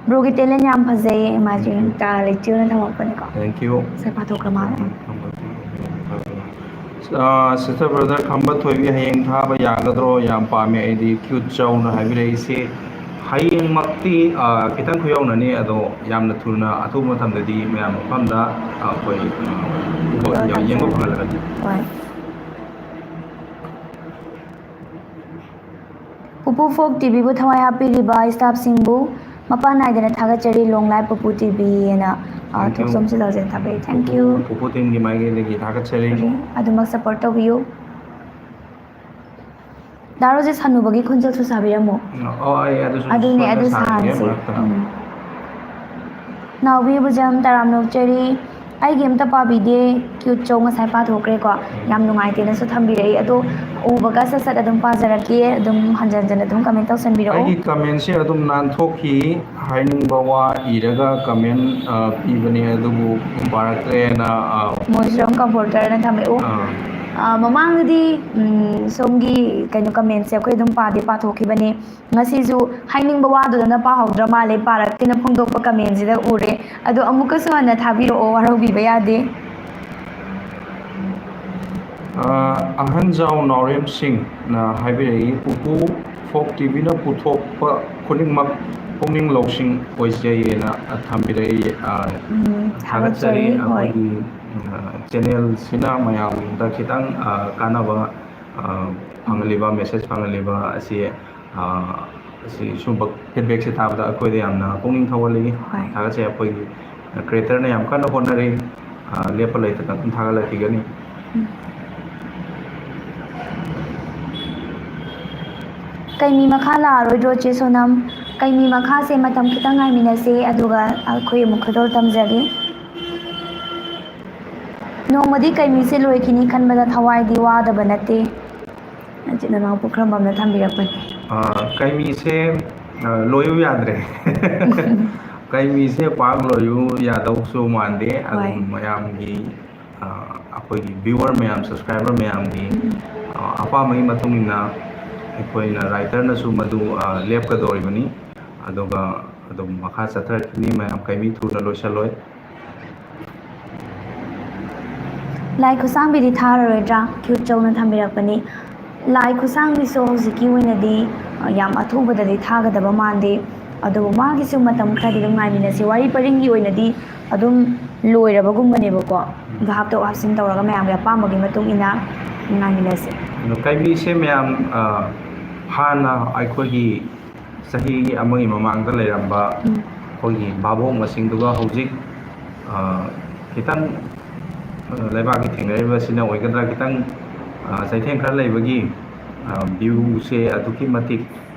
ꯕ꯭ꯔꯣꯒꯤ ꯇꯦꯂꯦꯟ ꯌꯥꯝ ꯐꯖꯩ, ꯏꯃꯥꯖꯤꯟ ꯇꯥ ꯂꯩꯆꯤꯜꯅ ꯊꯝꯃꯛꯄꯅꯤꯀꯣ꯫ Thank you꯫ ꯁꯛ ꯄꯥꯊꯣꯛꯈ꯭ꯔ ꯃꯥꯜꯂꯦ꯫ ꯁꯤꯁꯇꯔ ꯕ꯭ꯔꯗꯔ ꯈꯝꯕ ꯊꯣꯏꯕꯤ, ꯍꯌꯦꯡ ꯊꯥꯕ ꯌꯥꯒꯗ꯭ꯔꯣ? ꯌꯥꯝ ꯄꯥꯝꯃꯦ ꯑꯩꯗꯤ ꯀ꯭ꯌꯨꯠ ꯆꯧꯅ ꯍꯥꯏꯕꯤꯔꯛꯏꯁꯤ꯫ ꯍꯌꯦꯡꯃꯛꯇꯤ, ꯑ, ꯈꯤꯇꯪ ꯈꯨꯌꯧꯅꯅꯤ, ꯑꯗꯣ ꯌꯥꯝꯅ ꯊꯨꯅ ꯑꯊꯨꯕ ꯃꯇꯝꯗꯗꯤ ꯃꯌꯥꯝ ꯃꯐꯝꯗ, ꯑ, ꯑꯩꯈꯣꯏ, ꯑ, ꯌꯦꯡꯕ ꯐꯪꯍꯜꯂꯒꯅꯤ꯫ ꯍꯣꯏ꯫ ꯄꯨꯄꯨ ꯐꯣꯛ ꯇꯤꯚꯤꯕꯨ ꯊꯋꯥꯏ ꯍꯥꯞꯄꯤꯔꯤꯕ ꯁ꯭ꯇꯥꯐꯁꯤꯡꯕꯨ ꯃꯄꯥꯟ ꯅꯥꯏꯗꯅ ꯊꯥꯒꯠꯆꯔꯤ꯫ Long live ꯄꯨꯄꯨ ꯇꯤꯚꯤ ꯍꯥꯏꯅ, ꯑ, Thank you꯫ ꯊꯣꯛꯆꯣꯝ ꯁꯤꯗꯜꯁꯦ ꯊꯥꯒꯠꯆꯔꯤ꯫ Thank you꯫ ꯄꯨꯄꯨ ꯇꯤꯝꯒꯤ ꯃꯥꯏꯀꯩꯗꯒꯤ ꯊꯥꯒꯠꯆꯔꯤ꯫ ꯑꯗꯨꯃꯛ ꯁꯞꯄꯣꯔꯠ ꯇꯧꯕꯤꯌꯨ꯫ ꯗꯥ ꯔꯣꯖꯦꯁ ꯍꯅꯨꯕꯒꯤ ꯈꯣꯟꯖꯦꯜꯁꯨ ꯁꯥꯕꯤꯔꯝꯃꯣ꯫ ꯑꯣ, ꯑꯩ ꯑꯗꯨꯁꯨ ꯑꯗꯨꯅꯦ, ꯁꯣꯏꯗꯅ ꯑꯗꯨ ꯁꯥꯔꯒꯦ ꯁꯥꯍꯟꯁꯤ꯫ ꯃꯔꯛꯇ꯫ ꯎꯝ꯫ ꯅꯥꯎꯕꯤ ꯕꯨꯖꯝ ꯇꯔꯥꯝꯅ ꯑꯣꯛꯆꯔꯤ꯫ ꯑꯩꯒꯤ ꯑꯝꯇ ꯄꯥꯕꯤꯗꯦ꯫ ꯀ꯭ꯌꯨꯠ ꯆꯧ ꯉꯁꯥꯏ ꯄꯥꯊꯣꯛꯈ꯭ꯔꯦꯀꯣ꯫ ꯌꯥꯝ ꯅꯨꯡꯉꯥꯏꯇꯦꯅꯁꯨ ꯊꯝꯕꯤꯔꯛꯏ꯫ ꯑꯗꯣ ꯎꯕꯒ ꯁꯠ ꯁꯠ ꯑꯗꯨꯝ ꯄꯥꯖꯔꯛꯀꯦ꯫ ꯑꯗꯨꯝ ꯍꯟꯖꯟ ꯍꯟꯖꯟ ꯑꯗꯨꯝ ꯀꯃꯦꯟ ꯇꯧꯁꯟꯕꯤꯔꯛꯑꯣ꯫ ꯑꯩꯒꯤ ꯀꯃꯦꯟꯁꯦ ꯑꯗꯨꯝ ꯅꯥꯟꯊꯣꯛꯈꯤ꯫ ꯍꯥꯏꯅꯤꯡꯕ ꯋꯥ ꯏꯔꯒ ꯀꯃꯦꯟ, ꯑ, ꯄꯤꯕꯅꯦ, ꯑꯗꯨꯕꯨ ꯄꯥꯔꯛꯇ꯭ꯔꯦꯅ, ꯑ, ꯃꯣꯏꯁꯨ ꯑꯗꯨꯝ ꯀꯝꯐꯣꯔꯇꯔꯅ ꯊꯝꯃꯛꯑꯣ꯫ ꯑꯥ꯫ ꯑ, ꯃꯃꯥꯡꯗꯗꯤ, ꯎꯝ, ꯁꯣꯝꯒꯤ ꯀꯩꯅꯣ ꯀꯃꯦꯟꯁꯦ ꯑꯩꯈꯣꯏ ꯑꯗꯨꯝ ꯄꯥꯗꯤ ꯄꯥꯊꯣꯛꯈꯤꯕꯅꯦ꯫ ꯉꯁꯤꯁꯨ ꯍꯥꯏꯅꯤꯡꯕ ꯋꯥꯗꯨꯗꯅ ꯄꯥꯍꯧꯗ꯭ꯔ ꯃꯥꯜꯂꯦ, ꯄꯥꯔꯛꯇꯦꯅ ꯐꯣꯡꯗꯣꯛꯄ ꯀꯃꯦꯟꯁꯤꯗ ꯎꯔꯦ꯫ ꯑꯗꯣ ꯑꯃꯨꯛꯀꯁꯨ ꯍꯟꯅ ꯊꯥꯕꯤꯔꯛꯑꯣ, ꯋꯥꯔꯧꯕꯤꯕ ꯌꯥꯗꯦ꯫ ꯑ, ꯑꯍꯟꯖꯥꯎ ꯅꯥꯎꯔꯦꯝ ꯁꯤꯡꯅ ꯍꯥꯏꯕꯤꯔꯛꯏ, "ꯄꯨꯄꯨ ꯐꯣꯛ ꯇꯤꯚꯤꯅ ꯄꯨꯊꯣꯛꯄ ꯈꯨꯗꯤꯡꯃꯛ ꯄꯨꯛꯅꯤꯡ ꯂꯧꯁꯤꯡ ꯑꯣꯏꯖꯩꯌꯦꯅ" ꯊꯝꯕꯤꯔꯛꯏ꯫ ꯑ, ꯎꯝ, ꯊꯥꯒꯠꯆꯔꯤ꯫ ꯊꯥꯒꯠꯆꯔꯤ, ꯍꯣꯏ꯫ ꯑꯩꯈꯣꯏꯒꯤ, ꯑ, ꯆꯦꯅꯦꯜꯁꯤꯅ ꯃꯌꯥꯝꯗ ꯈꯤꯇꯪ, ꯑ, ꯀꯥꯟꯅꯕ, ꯑ, ꯐꯪꯍꯜꯂꯤꯕ, ꯃꯦꯁꯦꯖ ꯐꯪꯍꯜꯂꯤꯕ ꯑꯁꯤ, ꯑ, ꯑꯁꯤ ꯁꯨꯝꯕ ꯐꯤꯗꯕꯦꯛꯁꯦ ꯇꯥꯕꯗ ꯑꯩꯈꯣꯏꯗ ꯌꯥꯝꯅ ꯄꯨꯛꯅꯤꯡ ꯊꯧꯒꯠꯂꯤ꯫ ꯍꯣꯏ꯫ ꯊꯥꯒꯠꯆꯩ꯫ ꯑꯩꯈꯣꯏꯒꯤ ꯀ꯭ꯔꯤꯌꯦꯇꯔꯅ ꯌꯥꯝ ꯀꯟꯅ ꯍꯣꯠꯅꯔꯤ꯫ ꯑ, ꯂꯦꯞꯄ ꯂꯩꯇꯅ ꯑꯗꯨꯝ ꯊꯥꯒꯠꯂꯛꯈꯤꯒꯅꯤ꯫ ꯀꯩꯃꯤ ꯃꯈꯥ ꯂꯥꯛꯑꯔꯣꯏꯗ꯭ꯔꯣ, ꯆꯦ ꯁꯣꯅꯝ? ꯀꯩꯃꯤ ꯃꯈꯥꯁꯦ ꯃꯇꯝ ꯈꯤꯇꯪ ꯉꯥꯏꯃꯤꯟꯅꯁꯦ, ꯑꯗꯨꯒ ꯑꯩꯈꯣꯏ ꯑꯃꯨꯛ ꯈꯨꯗꯣꯜ ꯇꯝꯖꯒꯦ꯫ ꯅꯣꯡꯃꯗꯤ ꯀꯩꯃꯤꯁꯦ ꯂꯣꯏꯈꯤꯅꯤ ꯈꯟꯕꯗ ꯊꯋꯥꯏꯗꯤ ꯋꯥꯗꯕ ꯅꯠꯇꯦ꯫ ꯏꯆꯤꯟ ꯏꯅꯥꯎ ꯄꯨꯈ꯭ꯔꯝꯕꯝꯅ ꯊꯝꯕꯤꯔꯛꯄꯅꯤ꯫ ꯑꯥ, ꯀꯩꯃꯤꯁꯦ, ꯑꯥ, ꯂꯣꯏꯌꯨ ꯌꯥꯗ꯭ꯔꯦ꯫ ꯀꯩꯃꯤꯁꯦ ꯄꯥꯛ ꯂꯣꯏꯌꯨ ꯌꯥꯗꯧꯁꯨ ꯃꯥꯟꯗꯦ꯫ ꯍꯣꯏ꯫ ꯑꯗꯨꯝ ꯃꯌꯥꯝꯒꯤ, ꯑꯥ, ꯑꯩꯈꯣꯏꯒꯤ viewer ꯃꯌꯥꯝ, subscriber ꯃꯌꯥꯝꯒꯤ, ꯎꯝ꯫ ꯑꯥ, ꯑꯄꯥꯝꯕꯒꯤ ꯃꯇꯨꯡ ꯏꯟꯅ ꯑꯩꯈꯣꯏꯅ writerꯅꯁꯨ ꯃꯗꯨ, ꯑꯥ, ꯂꯦꯞꯀꯗꯧꯔꯤꯕꯅꯤ꯫ ꯑꯗꯨꯒ ꯑꯗꯨꯝ ꯃꯈꯥ ꯆꯠꯊꯔꯛꯈꯤꯅꯤ꯫ ꯃꯌꯥꯝ ꯀꯩꯃꯤ ꯊꯨꯅ ꯂꯣꯏꯁꯤꯜꯂꯣꯏ꯫ ꯂꯥꯏ ꯈꯨꯠꯁꯥꯡꯕꯤꯗꯤ ꯊꯥꯔꯔꯣꯏꯗ꯭ꯔꯥ? ꯀ꯭ꯌꯨꯠ ꯆꯧꯅ ꯊꯝꯕꯤꯔꯛꯄꯅꯤ꯫ ꯂꯥꯏ ꯈꯨꯠꯁꯥꯡꯕꯤꯁꯨ ꯍꯧꯖꯤꯛꯀꯤ ꯑꯣꯏꯅꯗꯤ, ꯑ, ꯌꯥꯝ ꯑꯊꯨꯕꯗꯗꯤ ꯊꯥꯒꯗꯕ ꯃꯥꯟꯗꯦ꯫ ꯑꯗꯨꯕꯨ ꯃꯥꯒꯤꯁꯨ ꯃꯇꯝ ꯈꯔꯗꯤ ꯑꯗꯨꯝ ꯉꯥꯏꯃꯤꯟꯅꯁꯤ꯫ ꯋꯥꯔꯤ ꯄꯔꯤꯡꯒꯤ ꯑꯣꯏꯅꯗꯤ ꯑꯗꯨꯝ ꯂꯣꯏꯔꯕꯒꯨꯝꯕꯅꯦꯕꯀꯣ꯫ ꯑꯗꯣ ꯍꯥꯞꯇꯣꯛ ꯍꯥꯞꯆꯤꯟ ꯇꯧꯔꯒ ꯃꯌꯥꯝꯒꯤ ꯑꯄꯥꯝꯕꯒꯤ ꯃꯇꯨꯡ ꯏꯟꯅ ꯉꯥꯏꯃꯤꯟꯅꯁꯤ꯫ ꯑꯗꯣ ꯀꯩꯃꯤꯁꯦ ꯃꯌꯥꯝ, ꯑ, ꯍꯥꯟꯅ ꯑꯩꯈꯣꯏꯒꯤ ꯆꯍꯤ ꯑꯃꯒꯤ ꯃꯃꯥꯡꯗ ꯂꯩꯔꯝꯕ ꯎꯝ꯫ ꯑꯩꯈꯣꯏꯒꯤ ꯚꯥꯕꯣꯛ ꯃꯁꯤꯡꯗꯨꯒ ꯍꯧꯖꯤꯛ, ꯑ, ꯈꯤꯇꯪ, ꯑ, ꯂꯩꯕꯥꯛꯀꯤ ꯊꯦꯡꯅꯔꯤꯕꯁꯤꯅ ꯑꯣꯏꯒꯗ꯭ꯔꯥ, ꯈꯤꯇꯪ, ꯑ, ꯆꯩꯊꯦꯡ ꯈꯔ ꯂꯩꯕꯒꯤ, ꯑ, viewꯁꯦ ꯑꯗꯨꯛꯀꯤ ꯃꯇꯤꯛ,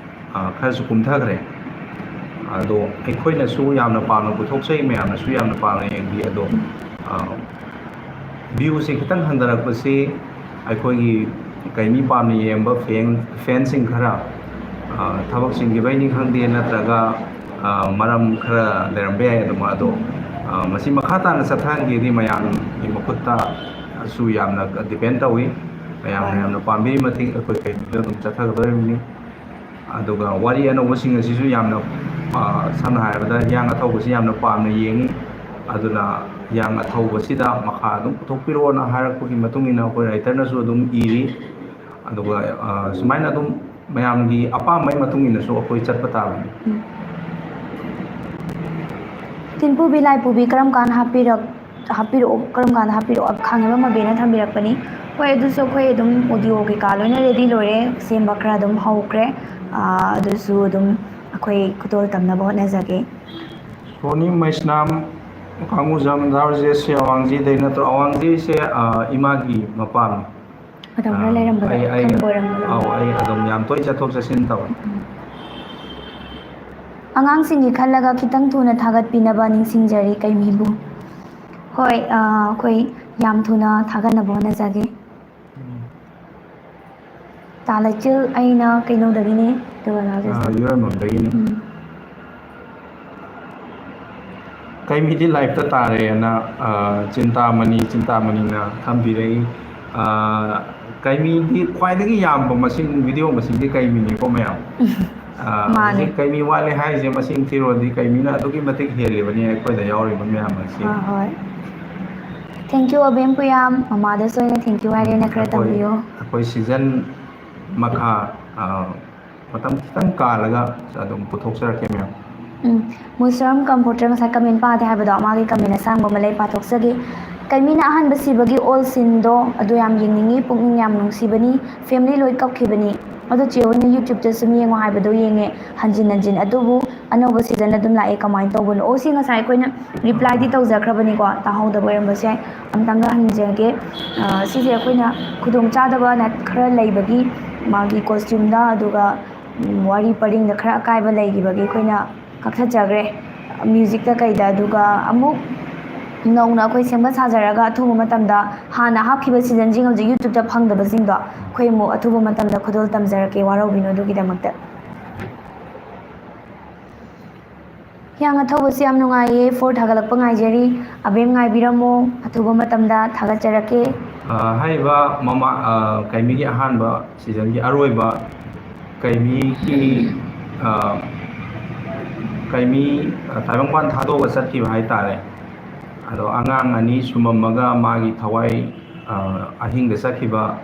ꯑ, ꯈꯔꯁꯨ ꯀꯨꯝꯊꯈ꯭ꯔꯦ꯫ ꯑꯗꯣ ꯑꯩꯈꯣꯏꯅꯁꯨ ꯌꯥꯝꯅ ꯄꯥꯝꯅ ꯄꯨꯊꯣꯛꯆꯩ, ꯃꯌꯥꯝꯅꯁꯨ ꯌꯥꯝꯅ ꯄꯥꯝꯅ ꯌꯦꯡꯕꯤ꯫ ꯑꯗꯣ, ꯑ, viewꯁꯦ ꯈꯤꯇꯪ ꯍꯟꯊꯔꯛꯄꯁꯤ ꯑꯩꯈꯣꯏꯒꯤ ꯀꯩꯃꯤ ꯄꯥꯝꯅ ꯌꯦꯡꯕ fan, fanꯁꯤꯡ ꯈꯔ, ꯑ, ꯊꯕꯛ ꯆꯤꯟꯈꯤꯕꯩꯅꯤ ꯈꯪꯗꯦ, ꯅꯠꯇ꯭ꯔꯒ, ꯑ, ꯃꯔꯝ ꯈꯔ ꯂꯩꯔꯝꯕ ꯌꯥꯏ꯫ ꯑꯗꯨꯝ ꯑꯗꯣ, ꯑ, ꯃꯁꯤ ꯃꯈꯥ ꯇꯥꯅ ꯆꯠꯊꯍꯟꯒꯦꯗꯤ ꯃꯌꯥꯝꯒꯤ ꯃꯈꯨꯠꯇꯁꯨ ꯌꯥꯝꯅ depend ꯇꯧꯏ꯫ ꯃꯌꯥꯝꯅ ꯍꯣꯏ꯫ ꯌꯥꯝꯅ ꯄꯥꯝꯕꯤꯔꯤ ꯃꯇꯤꯛ ꯑꯩꯈꯣꯏ ꯀꯩꯃꯤꯁꯨ ꯑꯗꯨꯝ ꯆꯠꯊꯒꯗꯧꯔꯤꯕꯅꯤ꯫ ꯑꯗꯨꯒ ꯋꯥꯔꯤ ꯑꯅꯧꯕꯁꯤꯡ ꯑꯁꯤꯁꯨ ꯌꯥꯝꯅ, ꯑ, ꯁꯝꯅ ꯍꯥꯏꯔꯕꯗ ꯍꯤꯌꯥꯡ ꯑꯊꯧꯕꯁꯤ ꯌꯥꯝꯅ ꯄꯥꯝꯅ ꯌꯦꯡꯉꯤ꯫ ꯑꯗꯨꯅ ꯍꯤꯌꯥꯡ ꯑꯊꯧꯕꯁꯤꯗ ꯃꯈꯥ ꯑꯗꯨꯝ ꯄꯨꯊꯣꯛꯄꯤꯔꯛꯑꯣꯅ ꯍꯥꯏꯔꯛꯄꯒꯤ ꯃꯇꯨꯡ ꯏꯟꯅ ꯑꯩꯈꯣꯏ writerꯅꯁꯨ ꯑꯗꯨꯝ ꯏꯔꯤ꯫ ꯑꯗꯨꯒ, ꯑ, ꯁꯨꯃꯥꯏꯅ ꯑꯗꯨꯝ ꯃꯌꯥꯝꯒꯤ ꯑꯄꯥꯝꯕꯒꯤ ꯃꯇꯨꯡ ꯏꯟꯅꯁꯨ ꯑꯩꯈꯣꯏ ꯆꯠꯄ ꯇꯥꯕꯅꯤ꯫ ꯎꯝ꯫ ꯇꯤꯟꯄꯨꯕꯤ ꯂꯥꯏꯄꯨꯕꯤ ꯀꯔꯝ ꯀꯥꯟ ꯍꯥꯞꯄꯤꯔꯛ-, ꯍꯥꯞꯄꯤꯔꯛꯑꯣ, ꯀꯔꯝ ꯀꯥꯟꯗ ꯍꯥꯞꯄꯤꯔꯛꯑꯣ? ꯈꯥꯡꯉꯕ ꯃꯕꯦꯅ ꯊꯝꯕꯤꯔꯛꯄꯅꯤ꯫ ꯍꯣꯏ, ꯑꯗꯨꯁꯨ ꯑꯩꯈꯣꯏ ꯑꯗꯨꯝ audio ꯀꯩꯀꯥ ꯂꯣꯏꯅ ready ꯂꯣꯏꯔꯦ, ꯁꯦꯝꯕ ꯈꯔ ꯑꯗꯨꯝ ꯍꯧꯈ꯭ꯔꯦ꯫ ꯑꯥ, ꯑꯗꯨꯁꯨ ꯑꯗꯨꯝ ꯑꯩꯈꯣꯏ ꯈꯨꯗꯣꯜ ꯇꯝꯅꯕ ꯍꯣꯠꯅꯖꯒꯦ꯫ ꯁꯣꯅꯤ ꯃꯩꯁꯅꯥꯝ ꯀꯥꯡꯕꯨꯖꯝ ꯗꯥꯔꯖꯦꯁꯁꯦ ꯑꯋꯥꯡꯖꯤꯗꯩ ꯅꯠꯇ꯭ꯔꯣ? ꯑꯋꯥꯡꯖꯤꯁꯦ, ꯑ, ꯏꯃꯥꯒꯤ ꯃꯄꯥꯝꯅꯤ꯫ ꯃꯇꯝ ꯈꯔ ꯑ, ꯂꯩꯔꯝꯕꯗꯣ ꯑꯩ, ꯑꯩ, ꯈꯪꯕ ꯑꯣꯏꯔꯝꯕꯗꯣ꯫ ꯑꯧ, ꯑꯩ ꯑꯗꯨꯝ ꯌꯥꯝ ꯇꯣꯏ ꯆꯠꯊꯣꯛ ꯆꯠꯁꯤꯟ ꯇꯧꯋꯦ꯫ ꯎꯝ꯫ ꯑꯉꯥꯡꯁꯤꯡꯒꯤ ꯈꯜꯂꯒ ꯈꯤꯇꯪ ꯊꯨꯅ ꯊꯥꯒꯠꯄꯤꯅꯕ ꯅꯤꯡꯁꯤꯡꯖꯔꯤ ꯀꯩꯃꯤꯕꯨ꯫ ꯍꯣꯏ, ꯑ, ꯑꯩꯈꯣꯏ ꯌꯥꯝ ꯊꯨꯅ ꯊꯥꯒꯠꯅꯕ ꯍꯣꯠꯅꯖꯒꯦ꯫ ꯎꯝ꯫ ꯇꯥ ꯂꯩꯆꯤꯜ, ꯑꯩꯅ ꯀꯩꯅꯣꯗꯒꯤꯅꯦ, ꯑꯗꯨꯒ ꯗꯥ ꯑ, ꯖꯣꯁꯦꯐ꯫ ꯌꯨꯔꯦꯝꯕꯝꯗꯒꯤꯅꯤ꯫ ꯎꯝ꯫ ꯀꯩꯃꯤꯗꯤ live-ꯇ ꯇꯥꯔꯦꯅ, ꯑ, ꯆꯤꯟꯇꯥꯃꯅꯤ, ꯆꯤꯟꯇꯥꯃꯅꯤꯅ ꯊꯝꯕꯤꯔꯛꯏ꯫ ꯑ, ꯀꯩꯃꯤꯗꯤ ꯈ꯭ꯋꯥꯏꯗꯒꯤ ꯌꯥꯝꯕ ꯃꯁꯤꯡ, video ꯃꯁꯤꯡꯗꯤ ꯀꯩꯃꯤꯅꯤꯀꯣ ꯃꯌꯥꯝ꯫ ꯑ, ꯃꯥꯅꯦ꯫ ꯍꯧꯖꯤꯛ ꯀꯩꯃꯤ ꯋꯥꯠꯂꯦ ꯍꯥꯏꯔꯤꯁꯦ ꯃꯁꯤꯡ ꯊꯤꯔꯨꯔꯗꯤ ꯀꯩꯃꯤꯅ ꯑꯗꯨꯛꯀꯤ ꯃꯇꯤꯛ ꯍꯦꯜꯂꯤꯕꯅꯤ ꯑꯩꯈꯣꯏꯗ ꯌꯥꯎꯔꯤꯕ ꯃꯌꯥꯝ ꯑꯁꯤ꯫ ꯍꯣꯏ, ꯍꯣꯏ꯫ Thank you ꯑꯕꯦꯝ ꯄꯨꯌꯥꯝ, ꯃꯃꯥꯗꯁꯨ ꯑꯩꯅ thank you ꯍꯥꯏꯔꯦꯅ ꯈꯔ ꯑꯩꯈꯣꯏ, ꯇꯝꯕꯤꯌꯣ꯫ ꯑꯩꯈꯣꯏ season ꯃꯈꯥ, ꯑ, ꯃꯇꯝ ꯈꯤꯇꯪ ꯀꯥꯜꯂꯒ ꯑꯗꯨꯝ ꯄꯨꯊꯣꯛꯆꯔꯛꯀꯦ ꯃꯌꯥꯝ꯫ ꯎꯝ, ꯃꯨꯁꯔꯝ comforter ꯉꯁꯥꯏ comment ꯄꯥꯗꯦ ꯍꯥꯏꯕꯗꯣ, ꯃꯥꯒꯤ comment ꯑꯁꯥꯡꯕ ꯑꯃ ꯂꯩ, ꯄꯥꯊꯣꯛꯆꯒꯦ꯫ ꯀꯩꯃꯤꯅ ꯑꯍꯥꯟꯕ ꯁꯤꯕꯒꯤ ꯑꯣꯜ scene-ꯗꯣ ꯑꯗꯨ ꯌꯥꯝ ꯌꯦꯡꯅꯤꯡꯉꯤ, ꯄꯨꯛꯅꯤꯡ ꯌꯥꯝ ꯅꯨꯡꯁꯤꯕꯅꯤ, family ꯂꯣꯏ ꯀꯞꯈꯤꯕꯅꯤ꯫ ꯑꯗꯣ ꯆꯦ ꯍꯣꯏꯅ YouTube-ꯇ ꯁꯨꯝ ꯌꯦꯡꯉꯣ ꯍꯥꯏꯕꯗꯣ ꯌꯦꯡꯉꯦ ꯍꯟꯖꯤꯟ ꯍꯟꯖꯤꯟ, ꯑꯗꯨꯕꯨ ꯑꯅꯧꯕ season ꯑꯗꯨꯝ ꯂꯥꯛꯑꯦ, ꯀꯃꯥꯏꯅ ꯇꯧꯕꯅꯣ? ꯑꯣ, ꯁꯤ ꯉꯁꯥꯏ ꯑꯩꯈꯣꯏꯅ reply-ꯗꯤ ꯇꯧꯖꯈ꯭ꯔꯕꯅꯤꯀꯣ, ꯇꯥꯍꯧꯗꯕ ꯑꯣꯏꯔꯝꯕꯁꯨ ꯌꯥꯏ, ꯑꯝꯇꯪꯒ ꯍꯟꯖꯒꯦ꯫ ꯑ, ꯁꯤꯁꯦ ꯑꯩꯈꯣꯏꯅ ꯈꯨꯗꯣꯡꯆꯥꯗꯕ ꯅ-, ꯈꯔ ꯂꯩꯕꯒꯤ ꯃꯥꯒꯤ costume-ꯗ, ꯑꯗꯨꯒ, ꯎꯝ, ꯋꯥꯔꯤ ꯄꯔꯤꯡꯗ ꯈꯔ ꯑꯀꯥꯏꯕ ꯂꯩꯈꯤꯕꯒꯤ ꯑꯩꯈꯣꯏꯅ ꯀꯛꯊꯠꯆꯈ꯭ꯔꯦ, music-ꯇ ꯀꯩꯗ꯫ ꯑꯗꯨꯒ ꯑꯃꯨꯛ ꯅꯧꯅ ꯑꯩꯈꯣꯏ ꯁꯦꯝꯒꯠ ꯁꯥꯖꯔꯒ ꯑꯊꯨꯕ ꯃꯇꯝꯗ ꯍꯥꯟꯅ ꯍꯥꯞꯈꯤꯕ season-ꯁꯤꯡ ꯍꯧꯖꯤꯛ YouTube-ꯇ ꯐꯪꯗꯕꯁꯤꯡꯗꯣ ꯑꯩꯈꯣꯏ ꯑꯃꯨꯛ ꯑꯊꯨꯕ ꯃꯇꯝꯗ ꯈꯨꯗꯣꯜ ꯇꯝꯖꯔꯛꯀꯦ, ꯋꯥꯔꯧꯕꯤꯅꯨ ꯑꯗꯨꯒꯤꯗꯃꯛꯇ꯫ ꯍꯤꯌꯥꯡ ꯑꯊꯧꯕꯁꯤ ꯌꯥꯝ ꯅꯨꯡꯉꯥꯏꯌꯦ, four ꯊꯥꯒꯠꯂꯛꯄ ꯉꯥꯏꯖꯔꯤ꯫ ꯑꯕꯦꯝ ꯉꯥꯏꯕꯤꯔꯝꯃꯣ, ꯑꯊꯨꯕ ꯃꯇꯝꯗ ꯊꯥꯒꯠꯆꯔꯛꯀꯦ꯫ ꯑ, ꯍꯥꯏꯔꯤꯕ ꯃꯃꯥ-, ꯑ, ꯀꯩꯃꯤꯒꯤ ꯑꯍꯥꯟꯕ season-ꯒꯤ ꯑꯔꯣꯏꯕ ꯀꯩꯃꯤꯒꯤ, ꯑ, ꯀꯩꯃꯤ, ꯑ, ꯇꯥꯏꯕꯪꯄꯥꯟ ꯊꯥꯗꯣꯛꯑꯒ ꯆꯠꯈꯤꯕ ꯍꯥꯏꯇꯥꯔꯦ꯫ ꯑꯗꯣ ꯑꯉꯥꯡ ꯑꯅꯤ ꯁꯨꯃꯝꯃꯒ ꯃꯥꯒꯤ ꯊꯋꯥꯏ, ꯑ, ꯑꯍꯤꯡꯗ ꯆꯠꯈꯤꯕ,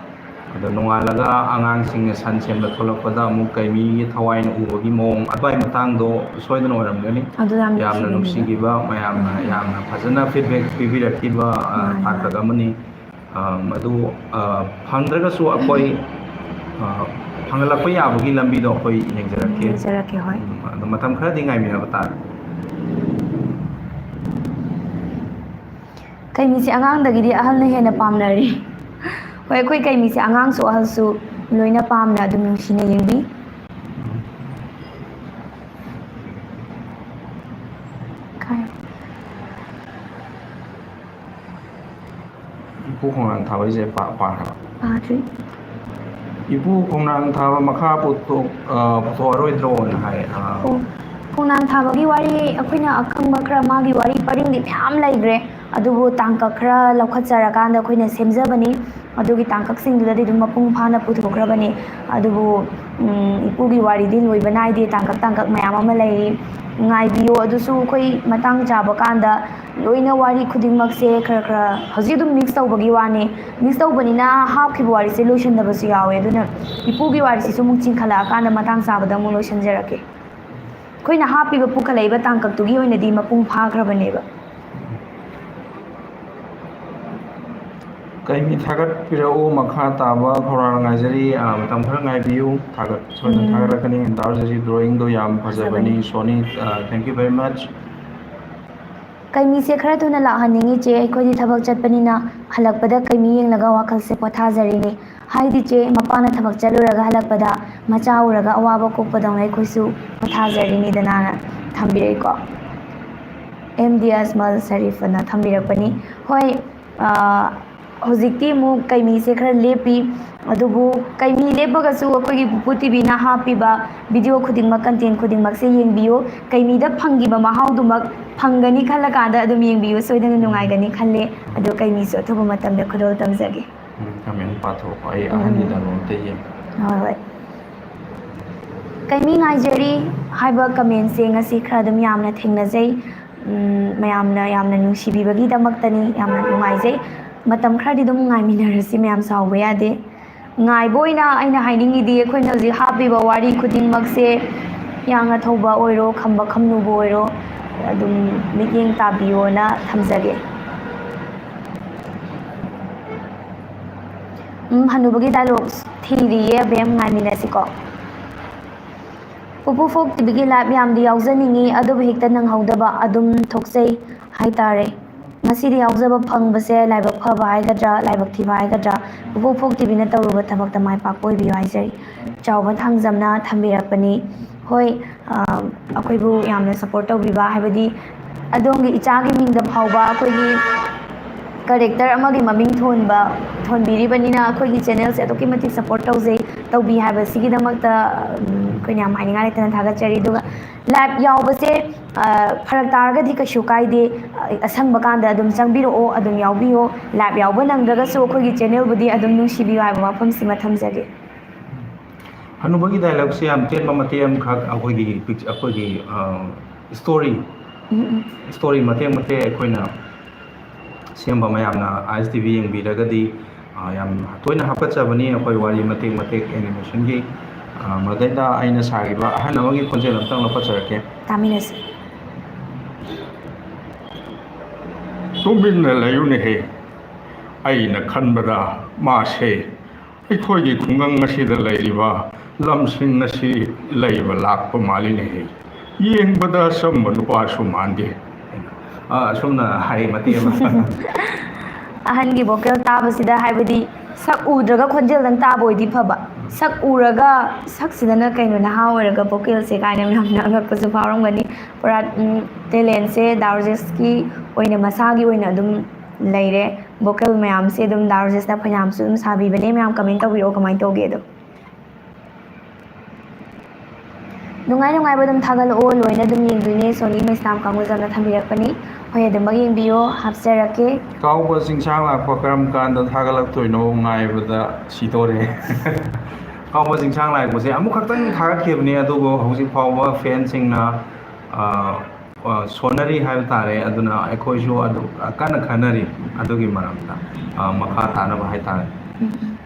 ꯑꯗꯣ ꯅꯣꯡꯉꯥꯜꯂꯒ ꯑꯉꯥꯡꯁꯤꯡꯅ ꯁꯟ ꯁꯦꯝꯕ ꯊꯣꯛꯂꯛꯄꯗ ꯑꯃꯨꯛ ꯀꯩꯃꯤꯒꯤ ꯊꯋꯥꯏꯅ ꯎꯕꯒꯤ ꯃꯑꯣꯡ, ꯑꯗꯨꯋꯥꯏ ꯃꯇꯥꯡꯗꯣ ꯁꯣꯏꯗꯅ ꯑꯣꯏꯔꯝꯒꯅꯤ꯫ ꯑꯗꯨ ꯌꯥꯝ ꯌꯥꯝꯅ ꯅꯨꯡꯁꯤꯕꯅꯦꯕ꯫ ꯅꯨꯡꯁꯤꯈꯤꯕ, ꯃꯌꯥꯝꯅ ꯎꯝ꯫ ꯌꯥꯝꯅ ꯐꯖꯅ feedback ꯄꯤꯕꯤꯔꯛꯈꯤꯕ, ꯑ, ꯃꯥꯅꯦ, ꯃꯥꯅꯦ꯫ ꯊꯥꯛꯇ ꯑꯃꯅꯤ꯫ ꯑ, ꯃꯗꯨ, ꯑ, ꯐꯪꯗ꯭ꯔꯒꯁꯨ ꯑꯩꯈꯣꯏ, ꯑ, ꯐꯪꯍꯜꯂꯛꯄ ꯌꯥꯕꯒꯤ ꯂꯝꯕꯤꯗꯣ ꯑꯩꯈꯣꯏ ꯌꯦꯡꯖꯔꯛꯀꯦ꯫ ꯌꯦꯡꯖꯔꯛꯀꯦ, ꯍꯣꯏ꯫ ꯎꯝ, ꯑꯗꯣ ꯃꯇꯝ ꯈꯔꯗꯤ ꯉꯥꯏꯕꯤꯅꯕ ꯇꯥꯔꯦ꯫ ꯀꯩꯃꯤꯁꯦ ꯑꯉꯥꯡꯗꯒꯤꯗꯤ ꯑꯍꯜꯅ ꯍꯦꯟꯅ ꯄꯥꯝꯅꯔꯤ꯫ ꯍꯣꯏ, ꯑꯩꯈꯣꯏ ꯀꯩꯃꯤꯁꯦ ꯑꯉꯥꯡꯁꯨ ꯑꯍꯜꯁꯨ ꯂꯣꯏꯅ ꯄꯥꯝꯅ ꯑꯗꯨꯝ ꯅꯨꯡꯁꯤꯅ ꯌꯦꯡꯕꯤ꯫ ꯀꯥꯏ꯫ ꯏꯄꯨ ꯈꯣꯡꯅꯥꯡ ꯊꯥꯕꯩꯁꯦ ꯄꯥ- ꯄꯥꯈ꯭ꯔꯕ? ꯄꯥꯗ꯭ꯔꯤ꯫ ꯏꯄꯨ ꯈꯣꯡꯅꯥꯡ ꯊꯥꯕ ꯃꯈꯥ ꯄꯨꯊꯣꯛ- ꯑ, ꯄꯨꯊꯣꯛꯑꯔꯣꯏꯗ꯭ꯔꯣꯅ ꯍꯥꯏ꯫ ꯑ, ꯑꯣ, ꯈꯣꯡꯅꯥꯡ ꯊꯥꯕꯒꯤ ꯋꯥꯔꯤ ꯑꯩꯈꯣꯏꯅ ꯑꯈꯪꯕ ꯈꯔ, ꯃꯥꯒꯤ ꯋꯥꯔꯤ ꯄꯔꯤꯡꯗꯤ ꯃꯌꯥꯝ ꯂꯩꯈ꯭ꯔꯦ, ꯑꯗꯨꯕꯨ ꯇꯥꯡꯀꯛ ꯈꯔ ꯂꯧꯈꯠꯆꯔꯀꯥꯟꯗ ꯑꯩꯈꯣꯏꯅ ꯁꯦꯝꯖꯕꯅꯤ꯫ ꯑꯗꯨꯒꯤ ꯇꯥꯡꯀꯛꯁꯤꯡꯗꯨꯗꯗꯤ ꯑꯗꯨꯝ ꯃꯄꯨꯡ ꯐꯥꯅ ꯄꯨꯊꯣꯛꯈ꯭ꯔꯕꯅꯤ꯫ ꯑꯗꯨꯕꯨ, ꯎꯝ, ꯏꯄꯨꯒꯤ ꯋꯥꯔꯤꯗꯤ ꯂꯣꯏꯕ ꯅꯥꯏꯗꯦ, ꯇꯥꯡꯀꯛ ꯇꯥꯡꯀꯛ ꯃꯌꯥꯝ ꯑꯃ ꯂꯩꯔꯤ꯫ ꯉꯥꯏꯕꯤꯌꯣ, ꯑꯗꯨꯁꯨ ꯑꯩꯈꯣꯏ ꯃꯇꯥꯡ ꯆꯥꯕ ꯀꯥꯟꯗ ꯂꯣꯏꯅ ꯋꯥꯔꯤ ꯈꯨꯗꯤꯡꯃꯛꯁꯦ ꯈꯔ ꯈꯔ ꯍꯧꯖꯤꯛ ꯑꯗꯨꯝ ꯃꯤꯛꯁ ꯇꯧꯕꯒꯤ ꯋꯥꯅꯤ꯫ ꯃꯤꯛꯁ ꯇꯧꯕꯅꯤꯅ ꯍꯥꯞꯈꯤꯕ ꯋꯥꯔꯤꯁꯦ ꯂꯣꯏꯁꯤꯟꯗꯕꯁꯨ ꯌꯥꯎꯋꯦ꯫ ꯑꯗꯨꯅ ꯏꯄꯨꯒꯤ ꯋꯥꯔꯤꯁꯤꯁꯨ ꯑꯃꯨꯛ ꯆꯤꯡꯈꯠꯂꯛꯑꯀꯥꯟꯗ ꯃꯇꯥꯡ ꯆꯥꯕꯗ ꯑꯃꯨꯛ ꯂꯣꯏꯁꯤꯟꯖꯔꯛꯀꯦ꯫ ꯑꯩꯈꯣꯏꯅ ꯍꯥꯞꯄꯤꯕ ꯄꯨꯈꯠꯂꯛꯏꯕ ꯇꯥꯡꯀꯛꯇꯨꯒꯤ ꯑꯣꯏꯅꯗꯤ ꯃꯄꯨꯡ ꯐꯥꯈ꯭ꯔꯕꯅꯦꯕ꯫ ꯀꯩꯃꯤ ꯊꯥꯒꯠꯄꯤꯔꯛꯎ, ꯃꯈꯥ ꯇꯥꯕ ꯈꯧꯔꯥꯡꯅ ꯉꯥꯏꯖꯔꯤ꯫ ꯑ, ꯃꯇꯝ ꯈꯔ ꯉꯥꯏꯕꯤꯌꯨ, ꯊꯥꯒꯠ- ꯁꯣꯏꯗꯅ ꯎꯝ꯫ ꯊꯥꯒꯠꯂꯛꯀꯅꯤ꯫ ꯗꯥ ꯖꯦꯁꯤ, ꯗ꯭ꯔꯣꯌꯤꯡꯗꯣ ꯌꯥꯝ ꯐꯖꯕꯅꯤ꯫ ꯐꯖꯕꯅꯤ꯫ Sony, uh, thank you very much. ꯀꯩꯃꯤꯁꯦ ꯈꯔ ꯊꯨꯅ ꯂꯥꯛꯍꯟꯅꯤꯡꯉꯤ ꯆꯦ, ꯑꯩꯈꯣꯏꯗꯤ ꯊꯕꯛ ꯆꯠꯄꯅꯤꯅ ꯍꯜꯂꯛꯄꯗ ꯀꯩꯃꯤ ꯌꯦꯡꯂꯒ ꯋꯥꯈꯜꯁꯦ ꯄꯣꯊꯥꯖꯔꯤꯅꯦ꯫ ꯍꯥꯏꯗꯤ ꯆꯦ, ꯃꯄꯥꯅ ꯊꯕꯛ ꯆꯠꯂꯨꯔꯒ ꯍꯜꯂꯛꯄꯗ ꯃꯆꯥ ꯎꯔꯒ ꯑꯋꯥꯕ ꯀꯣꯛꯄꯗꯧꯅ ꯑꯩꯈꯣꯏꯁꯨ ꯄꯣꯊꯥꯖꯔꯤꯅꯤꯗꯅ ꯊꯝꯕꯤꯔꯛꯏꯀꯣ꯫ M D ꯑꯖꯃꯜ ꯁꯔꯤꯐꯅ ꯊꯝꯕꯤꯔꯛꯄꯅꯤ꯫ ꯍꯣꯏ, ꯑ, ꯍꯧꯖꯤꯛꯇꯤ ꯑꯃꯨꯛ ꯀꯩꯃꯤꯁꯦ ꯈꯔ ꯂꯦꯞꯄꯤ, ꯑꯗꯨꯕꯨ ꯀꯩꯃꯤ ꯂꯦꯞꯄꯒꯁꯨ ꯑꯩꯈꯣꯏꯒꯤ ꯄꯨꯄꯨ ꯇꯤ ꯚꯤꯅ ꯍꯥꯞꯄꯤꯕ ꯚꯤꯗꯤꯑꯣ ꯈꯨꯗꯤꯡꯃꯛ, ꯀꯟꯇꯦꯟ ꯈꯨꯗꯤꯡꯃꯛꯁꯦ ꯌꯦꯡꯕꯤꯌꯨ꯫ ꯀꯩꯃꯤꯗ ꯐꯪꯈꯤꯕ ꯃꯍꯥꯎꯗꯨꯃꯛ ꯐꯪꯒꯅꯤ ꯈꯜꯂꯀꯥꯟꯗ ꯑꯗꯨꯝ ꯌꯦꯡꯕꯤꯌꯨ, ꯁꯣꯏꯗꯅ ꯅꯨꯡꯉꯥꯏꯒꯅꯤ ꯈꯜꯂꯦ꯫ ꯑꯗꯣ ꯀꯩꯃꯤꯁꯨ ꯑꯊꯨꯕ ꯃꯇꯝꯗ ꯈꯨꯗꯣꯜ ꯇꯝꯖꯒꯦ꯫ ꯎꯝ, ꯀꯃꯦꯟ ꯄꯥꯊꯣꯛꯑꯣ꯫ ꯑꯩ ꯎꯝ꯫ ꯑꯍꯟꯒꯤꯗ ꯑꯃꯨꯛꯇ ꯌꯦꯡꯒꯦ꯫ ꯍꯣꯏ, ꯍꯣꯏ꯫ ꯀꯩꯃꯤ ꯉꯥꯏꯖꯔꯤ ꯍꯥꯏꯕ ꯀꯃꯦꯟꯁꯦ ꯉꯁꯤ ꯈꯔ ꯑꯗꯨꯝ ꯌꯥꯝꯅ ꯊꯦꯡꯅꯖꯩ꯫ ꯎꯝ, ꯃꯌꯥꯝꯅ ꯌꯥꯝꯅ ꯅꯨꯡꯁꯤꯕꯤꯕꯒꯤꯗꯃꯛꯇꯅꯤ, ꯌꯥꯝꯅ ꯅꯨꯡꯉꯥꯏꯖꯩ꯫ ꯃꯇꯝ ꯈꯔꯗꯤ ꯑꯗꯨꯝ ꯉꯥꯏꯃꯤꯟꯅꯔꯁꯤ ꯃꯌꯥꯝ, ꯁꯥꯎꯕ ꯌꯥꯗꯦ꯫ ꯉꯥꯏꯕ ꯑꯣꯏꯅ ꯑꯩꯅ ꯍꯥꯏꯅꯤꯡꯉꯤꯗꯤ, ꯑꯩꯈꯣꯏꯅ ꯍꯧꯖꯤꯛ ꯍꯥꯞꯄꯤꯕ ꯋꯥꯔꯤ ꯈꯨꯗꯤꯡꯃꯛꯁꯦ, ꯍꯤꯌꯥꯡꯅ ꯊꯧꯕ ꯑꯣꯏꯔꯣ, ꯈꯝꯕ ꯈꯝꯅꯨꯕ ꯑꯣꯏꯔꯣ, ꯑꯗꯨꯝ ꯃꯤꯠꯌꯦꯡ ꯇꯥꯕꯤꯌꯣꯅ ꯊꯝꯖꯒꯦ꯫ ꯎꯝ, ꯍꯅꯨꯕꯒꯤ ꯗꯥꯏꯂꯣꯛ ꯊꯤꯔꯤꯌꯦ, ꯑꯕꯦꯝ, ꯉꯥꯏꯃꯤꯟꯅꯁꯤꯀꯣ꯫ ꯄꯨꯄꯨ ꯐꯣꯛ ꯇꯤꯚꯤꯒꯤ ꯂꯥꯏꯚ ꯌꯥꯝꯗꯤ ꯌꯥꯎꯖꯅꯤꯡꯉꯤ, ꯑꯗꯨꯕꯨ ꯍꯦꯛꯇ ꯅꯪꯍꯧꯗꯕ ꯑꯗꯨꯝ ꯊꯣꯛꯆꯩ ꯍꯥꯏꯇꯥꯔꯦ꯫ ꯉꯁꯤꯗꯤ ꯌꯥꯎꯖꯕ ꯐꯪꯕꯁꯦ ꯂꯥꯏꯕꯛ ꯐꯕ ꯍꯥꯏꯒꯗ꯭ꯔꯥ, ꯂꯥꯏꯕꯛ ꯊꯤꯕ ꯍꯥꯏꯒꯗ꯭ꯔꯥ, ꯄꯨꯄꯨ ꯄꯣꯛ ꯇꯤꯚꯤꯅ ꯇꯧꯔꯨꯕ ꯊꯕꯛꯇ ꯃꯥꯏ ꯄꯥꯛꯄ ꯑꯣꯏꯕꯤꯌꯨ ꯍꯥꯏꯖꯔꯤ꯫ ꯆꯥꯎꯕ ꯊꯥꯡꯖꯝꯅ ꯊꯝꯕꯤꯔꯛꯄꯅꯤ꯫ ꯍꯣꯏ, ꯑ, ꯑꯩꯈꯣꯏꯕꯨ ꯌꯥꯝꯅ ꯁꯞꯄꯣꯔꯠ ꯇꯧꯕꯤꯕ, ꯍꯥꯏꯕꯗꯤ ꯑꯗꯣꯝꯒꯤ ꯏꯆꯥꯒꯤ ꯃꯤꯡꯗ ꯐꯥꯎꯕ ꯑꯩꯈꯣꯏꯒꯤ ꯀꯔꯦꯛꯇꯔ ꯑꯃꯒꯤ ꯃꯃꯤꯡ ꯊꯣꯟꯕ, ꯊꯣꯟꯕꯤꯔꯤꯕꯅꯤꯅ ꯑꯩꯈꯣꯏꯒꯤ ꯆꯦꯅꯦꯜꯁꯦ ꯑꯗꯨꯛꯀꯤ ꯃꯇꯤꯛ ꯁꯞꯄꯣꯔꯠ ꯇꯧꯖꯩ, ꯇꯧꯕꯤ ꯍꯥꯏꯕꯁꯤꯒꯤꯗꯃꯛꯇ, ꯎꯝ, ꯑꯩꯈꯣꯏꯅ ꯌꯥꯝ ꯍꯥꯏꯅꯤꯡꯉꯥꯏ ꯂꯩꯇꯅ ꯊꯥꯒꯠꯆꯔꯤ꯫ ꯑꯗꯨꯒ ꯂꯥꯏꯚ ꯌꯥꯎꯕꯁꯦ, ꯑ, ꯐꯔꯛ ꯇꯥꯔꯒꯗꯤ ꯀꯩꯁꯨ ꯀꯥꯏꯗꯦ, ꯑ, ꯑꯁꯪꯕ ꯀꯥꯟꯗ ꯑꯗꯨꯝ ꯆꯪꯕꯤꯔꯛꯑꯣ, ꯑꯗꯨꯝ ꯌꯥꯎꯕꯤꯌꯣ꯫ ꯂꯥꯏꯚ ꯌꯥꯎꯕ ꯅꯪꯗ꯭ꯔꯒꯁꯨ ꯑꯩꯈꯣꯏꯒꯤ ꯆꯦꯅꯦꯜꯕꯨꯗꯤ ꯑꯗꯨꯝ ꯅꯨꯡꯁꯤꯕꯤꯌꯨ ꯍꯥꯏꯕ ꯋꯥꯐꯝꯁꯤꯃ ꯊꯝꯖꯒꯦ꯫ ꯍꯅꯨꯕꯒꯤ ꯗꯥꯏꯂꯣꯛꯁꯦ ꯌꯥꯝ ꯇꯦꯟꯕ ꯃꯇꯦꯛ ꯑꯃꯈꯛ ꯑꯩꯈꯣꯏꯒꯤ ꯄꯤꯛ-, ꯑꯩꯈꯣꯏꯒꯤ, ꯑ, ꯁ꯭ꯇꯣꯔꯤ, ꯎꯝ, ꯎꯝ꯫ ꯁ꯭ꯇꯣꯔꯤ ꯃꯇꯦꯛ ꯃꯇꯦꯛ ꯑꯩꯈꯣꯏꯅ ꯁꯦꯝꯕ ꯃꯌꯥꯝꯅ ꯑꯥꯏ ꯑꯦꯁ ꯇꯤ ꯚꯤ ꯌꯦꯡꯕꯤꯔꯒꯗꯤ, ꯑ, ꯌꯥꯝ ꯇꯣꯏꯅ ꯍꯥꯞꯀꯠꯆꯕꯅꯤ ꯑꯩꯈꯣꯏ ꯋꯥꯔꯤ ꯃꯇꯦꯛ ꯃꯇꯦꯛ ꯑꯦꯅꯤꯃꯦꯁꯟꯒꯤ꯫ ꯑ, ꯃꯗꯩꯗ ꯑꯩꯅ ꯁꯥꯈꯤꯕ ꯑꯍꯟ ꯑꯃꯒꯤ ꯈꯣꯟꯖꯦꯜ ꯑꯝꯇꯪ ꯂꯧꯈꯠꯆꯔꯛꯀꯦ꯫ ꯇꯥꯃꯤꯟꯅꯁꯤ꯫ ꯇꯨꯃꯤꯟꯅ ꯂꯩꯌꯨꯅꯦꯍꯦ꯫ ꯑꯩꯅ ꯈꯟꯕꯗ ꯃꯥꯁꯦ ꯑꯩꯈꯣꯏꯒꯤ ꯈꯨꯡꯒꯪ ꯑꯁꯤꯗ ꯂꯩꯔꯤꯕ ꯂꯝꯁꯤꯡ ꯑꯁꯤ ꯂꯩꯕ ꯂꯥꯛꯄ ꯃꯥꯜꯂꯤꯅꯦꯍꯦ꯫ ꯌꯦꯡꯕꯗ ꯑꯆꯝꯕ ꯅꯨꯄꯥꯁꯨ ꯃꯥꯟꯗꯦ꯫ ꯑ, ꯑꯁꯨꯝꯅ ꯍꯥꯏ ꯃꯇꯦꯛ ꯑꯃ꯫ ꯑꯍꯟꯒꯤ ꯚꯣꯀꯦꯜ ꯇꯥꯕꯁꯤꯗ, ꯍꯥꯏꯕꯗꯤ ꯁꯛ ꯎꯗ꯭ꯔꯒ ꯈꯣꯟꯖꯦꯜꯗꯪ ꯇꯥꯕ ꯑꯣꯏꯗꯤ ꯐꯕ, ꯁꯛ ꯎꯔꯒ ꯁꯛꯁꯤꯗꯅ ꯀꯩꯅꯣ ꯅꯍꯥ ꯑꯣꯏꯔꯒ ꯚꯣꯀꯦꯜꯁꯦ ꯀꯥꯏꯅ ꯃꯌꯥꯝꯅ ꯑꯉꯛꯄꯁꯨ ꯐꯥꯎꯔꯝꯒꯅꯤ꯫ ꯄꯨꯔꯥ, ꯎꯝ, ꯇꯦꯂꯦꯟꯁꯦ ꯗꯥ ꯔꯣꯖꯦꯁꯀꯤ ꯑꯣꯏꯅ, ꯃꯁꯥꯒꯤ ꯑꯣꯏꯅ ꯑꯗꯨꯝ ꯂꯩꯔꯦ꯫ ꯚꯣꯀꯦꯜ ꯃꯌꯥꯝꯁꯦ ꯑꯗꯨꯝ ꯗꯥ ꯔꯣꯖꯦꯁꯅ ꯐꯅꯌꯥꯝꯁꯨ ꯑꯗꯨꯝ ꯁꯥꯕꯤꯕꯅꯦ꯫ ꯃꯌꯥꯝ ꯀꯃꯦꯟ ꯇꯧꯕꯤꯔꯛꯑꯣ ꯀꯃꯥꯏꯅ ꯇꯧꯒꯦꯗꯣ꯫ ꯅꯨꯡꯉꯥꯏ ꯅꯨꯡꯉꯥꯏꯕ ꯑꯗꯨꯝ ꯊꯥꯒꯠꯂꯛꯑꯣ, ꯂꯣꯏꯅ ꯑꯗꯨꯝ ꯌꯦꯡꯗꯣꯏꯅꯦ꯫ ꯁꯣꯅꯤ ꯃꯩꯁꯅꯥꯝ ꯀꯥꯡꯕꯨꯖꯝꯅ ꯊꯝꯕꯤꯔꯛꯄꯅꯤ꯫ ꯍꯣꯏ, ꯑꯗꯨꯃꯛ ꯌꯦꯡꯕꯤꯌꯣ, ꯍꯥꯞꯆꯔꯛꯀꯦ꯫ ꯀꯥꯎꯕ ꯆꯤꯡꯁꯥꯡ ꯂꯥꯛꯄ ꯀꯔꯝ ꯀꯥꯟꯗ ꯊꯥꯒꯠꯂꯛꯇꯣꯏꯅꯣ ꯉꯥꯏꯕꯗ ꯁꯤꯗꯣꯔꯦ꯫ ꯀꯥꯎꯕ ꯆꯤꯡꯁꯥꯡ ꯂꯥꯛꯄꯁꯦ ꯑꯃꯨꯛꯈꯛꯇꯪ ꯊꯥꯒꯠꯈꯤꯕꯅꯤ, ꯑꯗꯨꯕꯨ ꯍꯧꯖꯤꯛ ꯐꯥꯎꯕ ꯐꯦꯟꯁꯤꯡꯅ, ꯑ, ꯑ, ꯁꯣꯟꯅꯔꯤ ꯍꯥꯏꯕ ꯇꯥꯔꯦ꯫ ꯑꯗꯨꯅ ꯑꯩꯈꯣꯏꯁꯨ ꯑꯗꯨ ꯀꯟꯅ ꯈꯟꯅꯔꯤ ꯑꯗꯨꯒꯤ ꯃꯔꯝꯗ, ꯑ, ꯃꯈꯥ ꯇꯥꯅꯕ ꯍꯥꯏ ꯇꯥꯔꯦ꯫ ꯎꯝ, ꯎꯝ꯫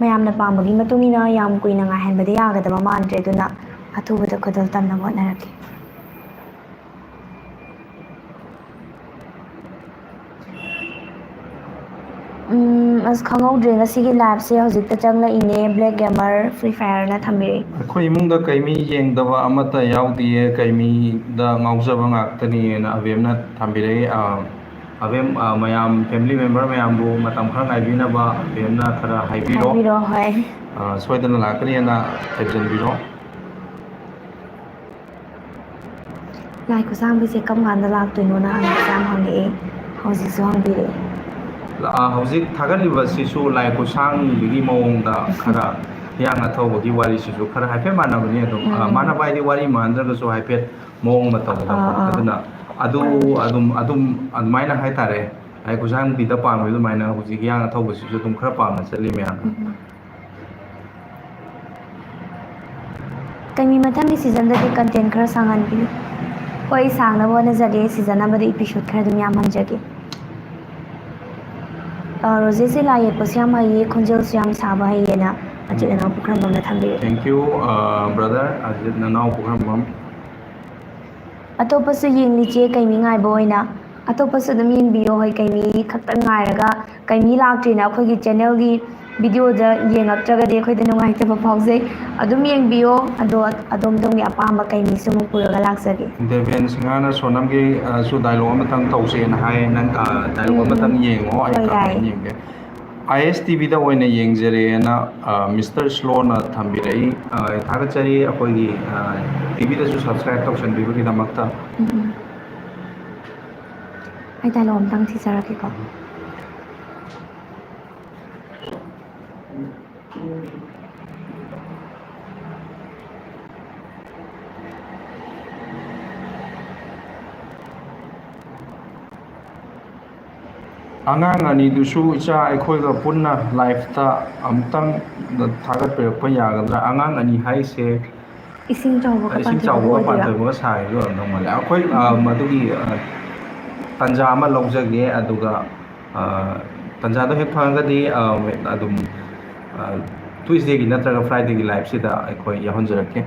ꯃꯌꯥꯝꯅ ꯄꯥꯝꯕꯒꯤ ꯃꯇꯨꯡ ꯏꯟꯅ ꯌꯥꯝ ꯀꯨꯏꯅ ꯉꯥꯏꯍꯟꯕꯗꯤ ꯌꯥꯒꯗꯕ ꯃꯥꯟꯗ꯭ꯔꯦ, ꯑꯗꯨꯅ ꯑꯊꯨꯕꯗ ꯈꯨꯗꯣꯜ ꯇꯝꯅꯕ ꯍꯣꯠꯅꯔꯛꯀꯦ꯫ ꯎꯝ, ꯑꯁ, ꯈꯪꯍꯧꯗ꯭ꯔꯦ, ꯉꯁꯤꯒꯤ ꯂꯥꯏꯞꯁꯦ ꯍꯧꯖꯤꯛꯇ ꯆꯪꯂꯛꯏꯅꯦ꯫ ꯕ꯭ꯂꯦꯛ ꯒꯦꯃꯔ ꯐ꯭ꯔꯤ ꯐꯥꯌꯔꯅ ꯊꯝꯕꯤꯔꯛꯏ꯫ ꯑꯩꯈꯣꯏ ꯏꯃꯨꯡꯗ ꯀꯩꯃꯤ ꯌꯦꯡꯗꯕ ꯑꯃꯠꯇ ꯌꯥꯎꯗꯤꯌꯦ, ꯀꯩꯃꯤꯗ ꯉꯥꯎꯖꯕ ꯉꯥꯛꯇꯅꯤꯅ ꯑꯕꯦꯝꯅ ꯊꯝꯕꯤꯔꯛꯏ꯫ ꯑꯥ, ꯑꯕꯦꯝ, ꯑ, ꯃꯌꯥꯝ, family member ꯃꯌꯥꯝꯕꯨ ꯃꯇꯝ ꯈꯔ ꯉꯥꯏꯕꯤꯅꯕ ꯑꯕꯦꯝꯅ ꯈꯔ ꯍꯥꯏꯕꯤꯔꯣ꯫ ꯍꯥꯏꯕꯤꯔꯣ, ꯍꯣꯏ꯫ ꯑ, ꯁꯣꯏꯗꯅ ꯂꯥꯛꯀꯅꯤ ꯍꯥꯏꯅ ꯊꯦꯝꯖꯤꯟꯕꯤꯔꯣ꯫ ꯂꯥꯏ ꯈꯨꯠꯁꯥꯡꯕꯤꯁꯦ ꯀꯔꯝ ꯀꯥꯟꯗ ꯂꯥꯛꯇꯣꯏꯅꯣꯅ ꯍꯪꯕꯁꯦ ꯌꯥꯝ ꯍꯪꯉꯛꯑꯦ, ꯍꯧꯖꯤꯛꯁꯨ ꯍꯪꯕꯤꯔꯛꯑꯦ꯫ ꯑ, ꯍꯧꯖꯤꯛ ꯊꯥꯒꯠꯂꯤꯕꯁꯤꯁꯨ ꯂꯥꯏ ꯈꯨꯠꯁꯥꯡꯕꯤꯒꯤ ꯃꯑꯣꯡꯗ ꯈꯔ ꯍꯤꯌꯥꯡꯅ ꯊꯧꯕꯒꯤ ꯋꯥꯔꯤꯁꯤꯁꯨ ꯈꯔ ꯍꯥꯏꯐꯦꯠ ꯃꯥꯟꯅꯕꯅꯤ꯫ ꯑꯗꯨꯝ, ꯑ, ꯎꯝ꯫ ꯃꯥꯟꯅꯕ ꯍꯥꯏꯗꯤ ꯋꯥꯔꯤ ꯃꯥꯟꯅꯗ꯭ꯔꯒꯁꯨ ꯍꯥꯏꯐꯦꯠ ꯃꯑꯣꯡ ꯃꯇꯧꯗ ꯑꯥ, ꯑꯥ꯫ ꯑꯗꯨꯅ ꯑꯗꯨ ꯑꯗꯨꯝ, ꯑꯗꯨꯝ ꯑꯗꯨꯃꯥꯏꯅ ꯍꯥꯏꯇꯥꯔꯦ꯫ ꯂꯥꯏ ꯈꯨꯠꯁꯥꯡꯕꯤꯗ ꯄꯥꯝꯃꯤꯕ ꯑꯗꯨꯃꯥꯏꯅ ꯍꯧꯖꯤꯛ ꯍꯤꯌꯥꯡꯅ ꯊꯧꯕꯁꯤꯁꯨ ꯑꯗꯨꯝ ꯈꯔ ꯄꯥꯝꯅ ꯆꯠꯂꯤ ꯃꯌꯥꯝꯅ꯫ ꯎꯝ꯫ ꯀꯩꯃꯤ ꯃꯊꯪꯒꯤ seasonꯗꯗꯤ content ꯈꯔ ꯁꯥꯡꯍꯟꯕꯤꯌꯨ꯫ ꯍꯣꯏ, ꯁꯥꯡꯅꯕ ꯍꯣꯠꯅꯖꯒꯦ꯫ Season ꯑꯃꯗ episode ꯈꯔ ꯑꯗꯨꯝ ꯌꯥꯝꯍꯟꯖꯒꯦ꯫ ꯑ, ꯔꯣꯖꯦꯁꯁꯦ ꯂꯥꯏ ꯌꯦꯛꯄꯁꯨ ꯌꯥꯝ ꯍꯩꯌꯦ, ꯈꯣꯟꯖꯦꯜꯁꯨ ꯌꯥꯝ ꯁꯥꯕ ꯍꯩꯌꯦꯅ ꯑꯖꯤꯠ ꯅꯅꯥꯎ ꯄꯨꯈ꯭ꯔꯝꯕꯝꯅ ꯊꯝꯕꯤꯔꯛꯑꯦ꯫ Thank you, ꯑ, brother ꯑꯖꯤꯠ ꯅꯅꯥꯎ ꯄꯨꯈ꯭ꯔꯝꯕꯝ꯫ ꯑꯇꯣꯞꯄꯁꯨ ꯌꯦꯡꯂꯤꯆꯦ ꯀꯩꯃꯤ ꯉꯥꯏꯕ ꯑꯣꯏꯅ꯫ ꯑꯇꯣꯞꯄꯁꯨ ꯑꯗꯨꯝ ꯌꯦꯡꯕꯤꯌꯣ꯫ ꯍꯣꯏ, ꯀꯩꯃꯤ ꯈꯛꯇꯪ ꯉꯥꯏꯔꯒ ꯀꯩꯃꯤ ꯂꯥꯛꯇ꯭ꯔꯤꯅ ꯑꯩꯈꯣꯏꯒꯤ channelꯒꯤ videoꯗ ꯌꯦꯡꯉꯛꯇ꯭ꯔꯒꯗꯤ ꯑꯩꯈꯣꯏꯗ ꯅꯨꯡꯉꯥꯏꯇꯕ ꯐꯥꯎꯖꯩ꯫ ꯑꯗꯨꯝ ꯌꯦꯡꯕꯤꯌꯣ꯫ ꯑꯗꯣ ꯑꯗꯣꯝ ꯑꯗꯣꯝꯒꯤ ꯑꯄꯥꯝꯕ ꯀꯩꯃꯤꯁꯨ ꯑꯃꯨꯛ ꯄꯨꯔꯒ ꯂꯥꯛꯆꯒꯦ꯫ ꯗꯦꯕꯦꯟ ꯁꯤꯡꯍꯥꯅ ꯁꯣꯅꯝꯒꯤ, ꯑ, ꯁꯨ dialogue ꯑꯃꯇꯪ ꯇꯧꯁꯦꯅ ꯍꯥꯏ꯫ ꯅꯪ, ꯑ, dialogue ꯎꯝ, ꯑꯃꯇꯪ ꯎꯝ꯫ ꯌꯦꯡꯉꯣ, ꯑꯩ ꯍꯣꯏ, comment ꯌꯥꯏ꯫ ꯌꯦꯡꯒꯦ꯫ ISTVꯗ ꯑꯣꯏꯅ ꯌꯦꯡꯖꯔꯦꯅ, ꯑ, Mister Slowꯅ ꯊꯝꯕꯤꯔꯛꯏ꯫ ꯑ, ꯊꯥꯒꯠꯆꯔꯤ ꯑꯩꯈꯣꯏꯒꯤ, ꯑ, TVꯗꯁꯨ subscribe ꯇꯧꯁꯟꯕꯤꯕꯒꯤꯗꯃꯛꯇ꯫ ꯎꯝ, ꯎꯝ꯫ ꯑꯩ dialogue ꯑꯝꯇꯪ ꯊꯤꯖꯔꯛꯀꯦꯀꯣ꯫ ꯑꯉꯥꯡ ꯑꯅꯤꯗꯨꯁꯨ ꯏꯆꯥ ꯑꯩꯈꯣꯏꯒ ꯄꯨꯟꯅ liveꯇ ꯑꯃꯨꯛꯇꯪ ꯊꯥꯒꯠꯄꯤꯔꯛꯄ ꯌꯥꯒꯗ꯭ꯔꯥ? ꯑꯉꯥꯡ ꯑꯅꯤ ꯍꯥꯏꯁꯦ ꯏꯁꯤꯡ ꯆꯥꯎꯕꯒ ꯏꯁꯤꯡ ꯄꯥꯟꯊꯣꯏꯕꯒ ꯆꯥꯎꯕꯒ ꯑꯣꯏꯗꯣꯏꯔꯥ? ꯄꯥꯟꯊꯣꯏꯕꯒ ꯁꯥꯔꯤꯗꯣ ꯑꯣꯏꯔꯝꯗꯧ ꯃꯥꯜꯂꯦ꯫ ꯑꯩꯈꯣꯏ, ꯑ, ꯎꯝ꯫ ꯃꯗꯨꯒꯤ, ꯑ, ꯇꯥꯟꯖꯥ ꯑꯃ ꯂꯧꯖꯒꯦ, ꯑꯗꯨꯒ, ꯑ, ꯇꯥꯟꯖꯥꯗꯣ ꯍꯦꯛ ꯐꯪꯉꯒꯗꯤ, ꯑ, ꯑꯗꯨꯝ, ꯑ, Tuesdayꯒꯤ ꯅꯠꯇ꯭ꯔꯒ Fridayꯒꯤ liveꯁꯤꯗ ꯑꯩꯈꯣꯏ ꯌꯥꯎꯍꯟꯖꯔꯛꯀꯦ꯫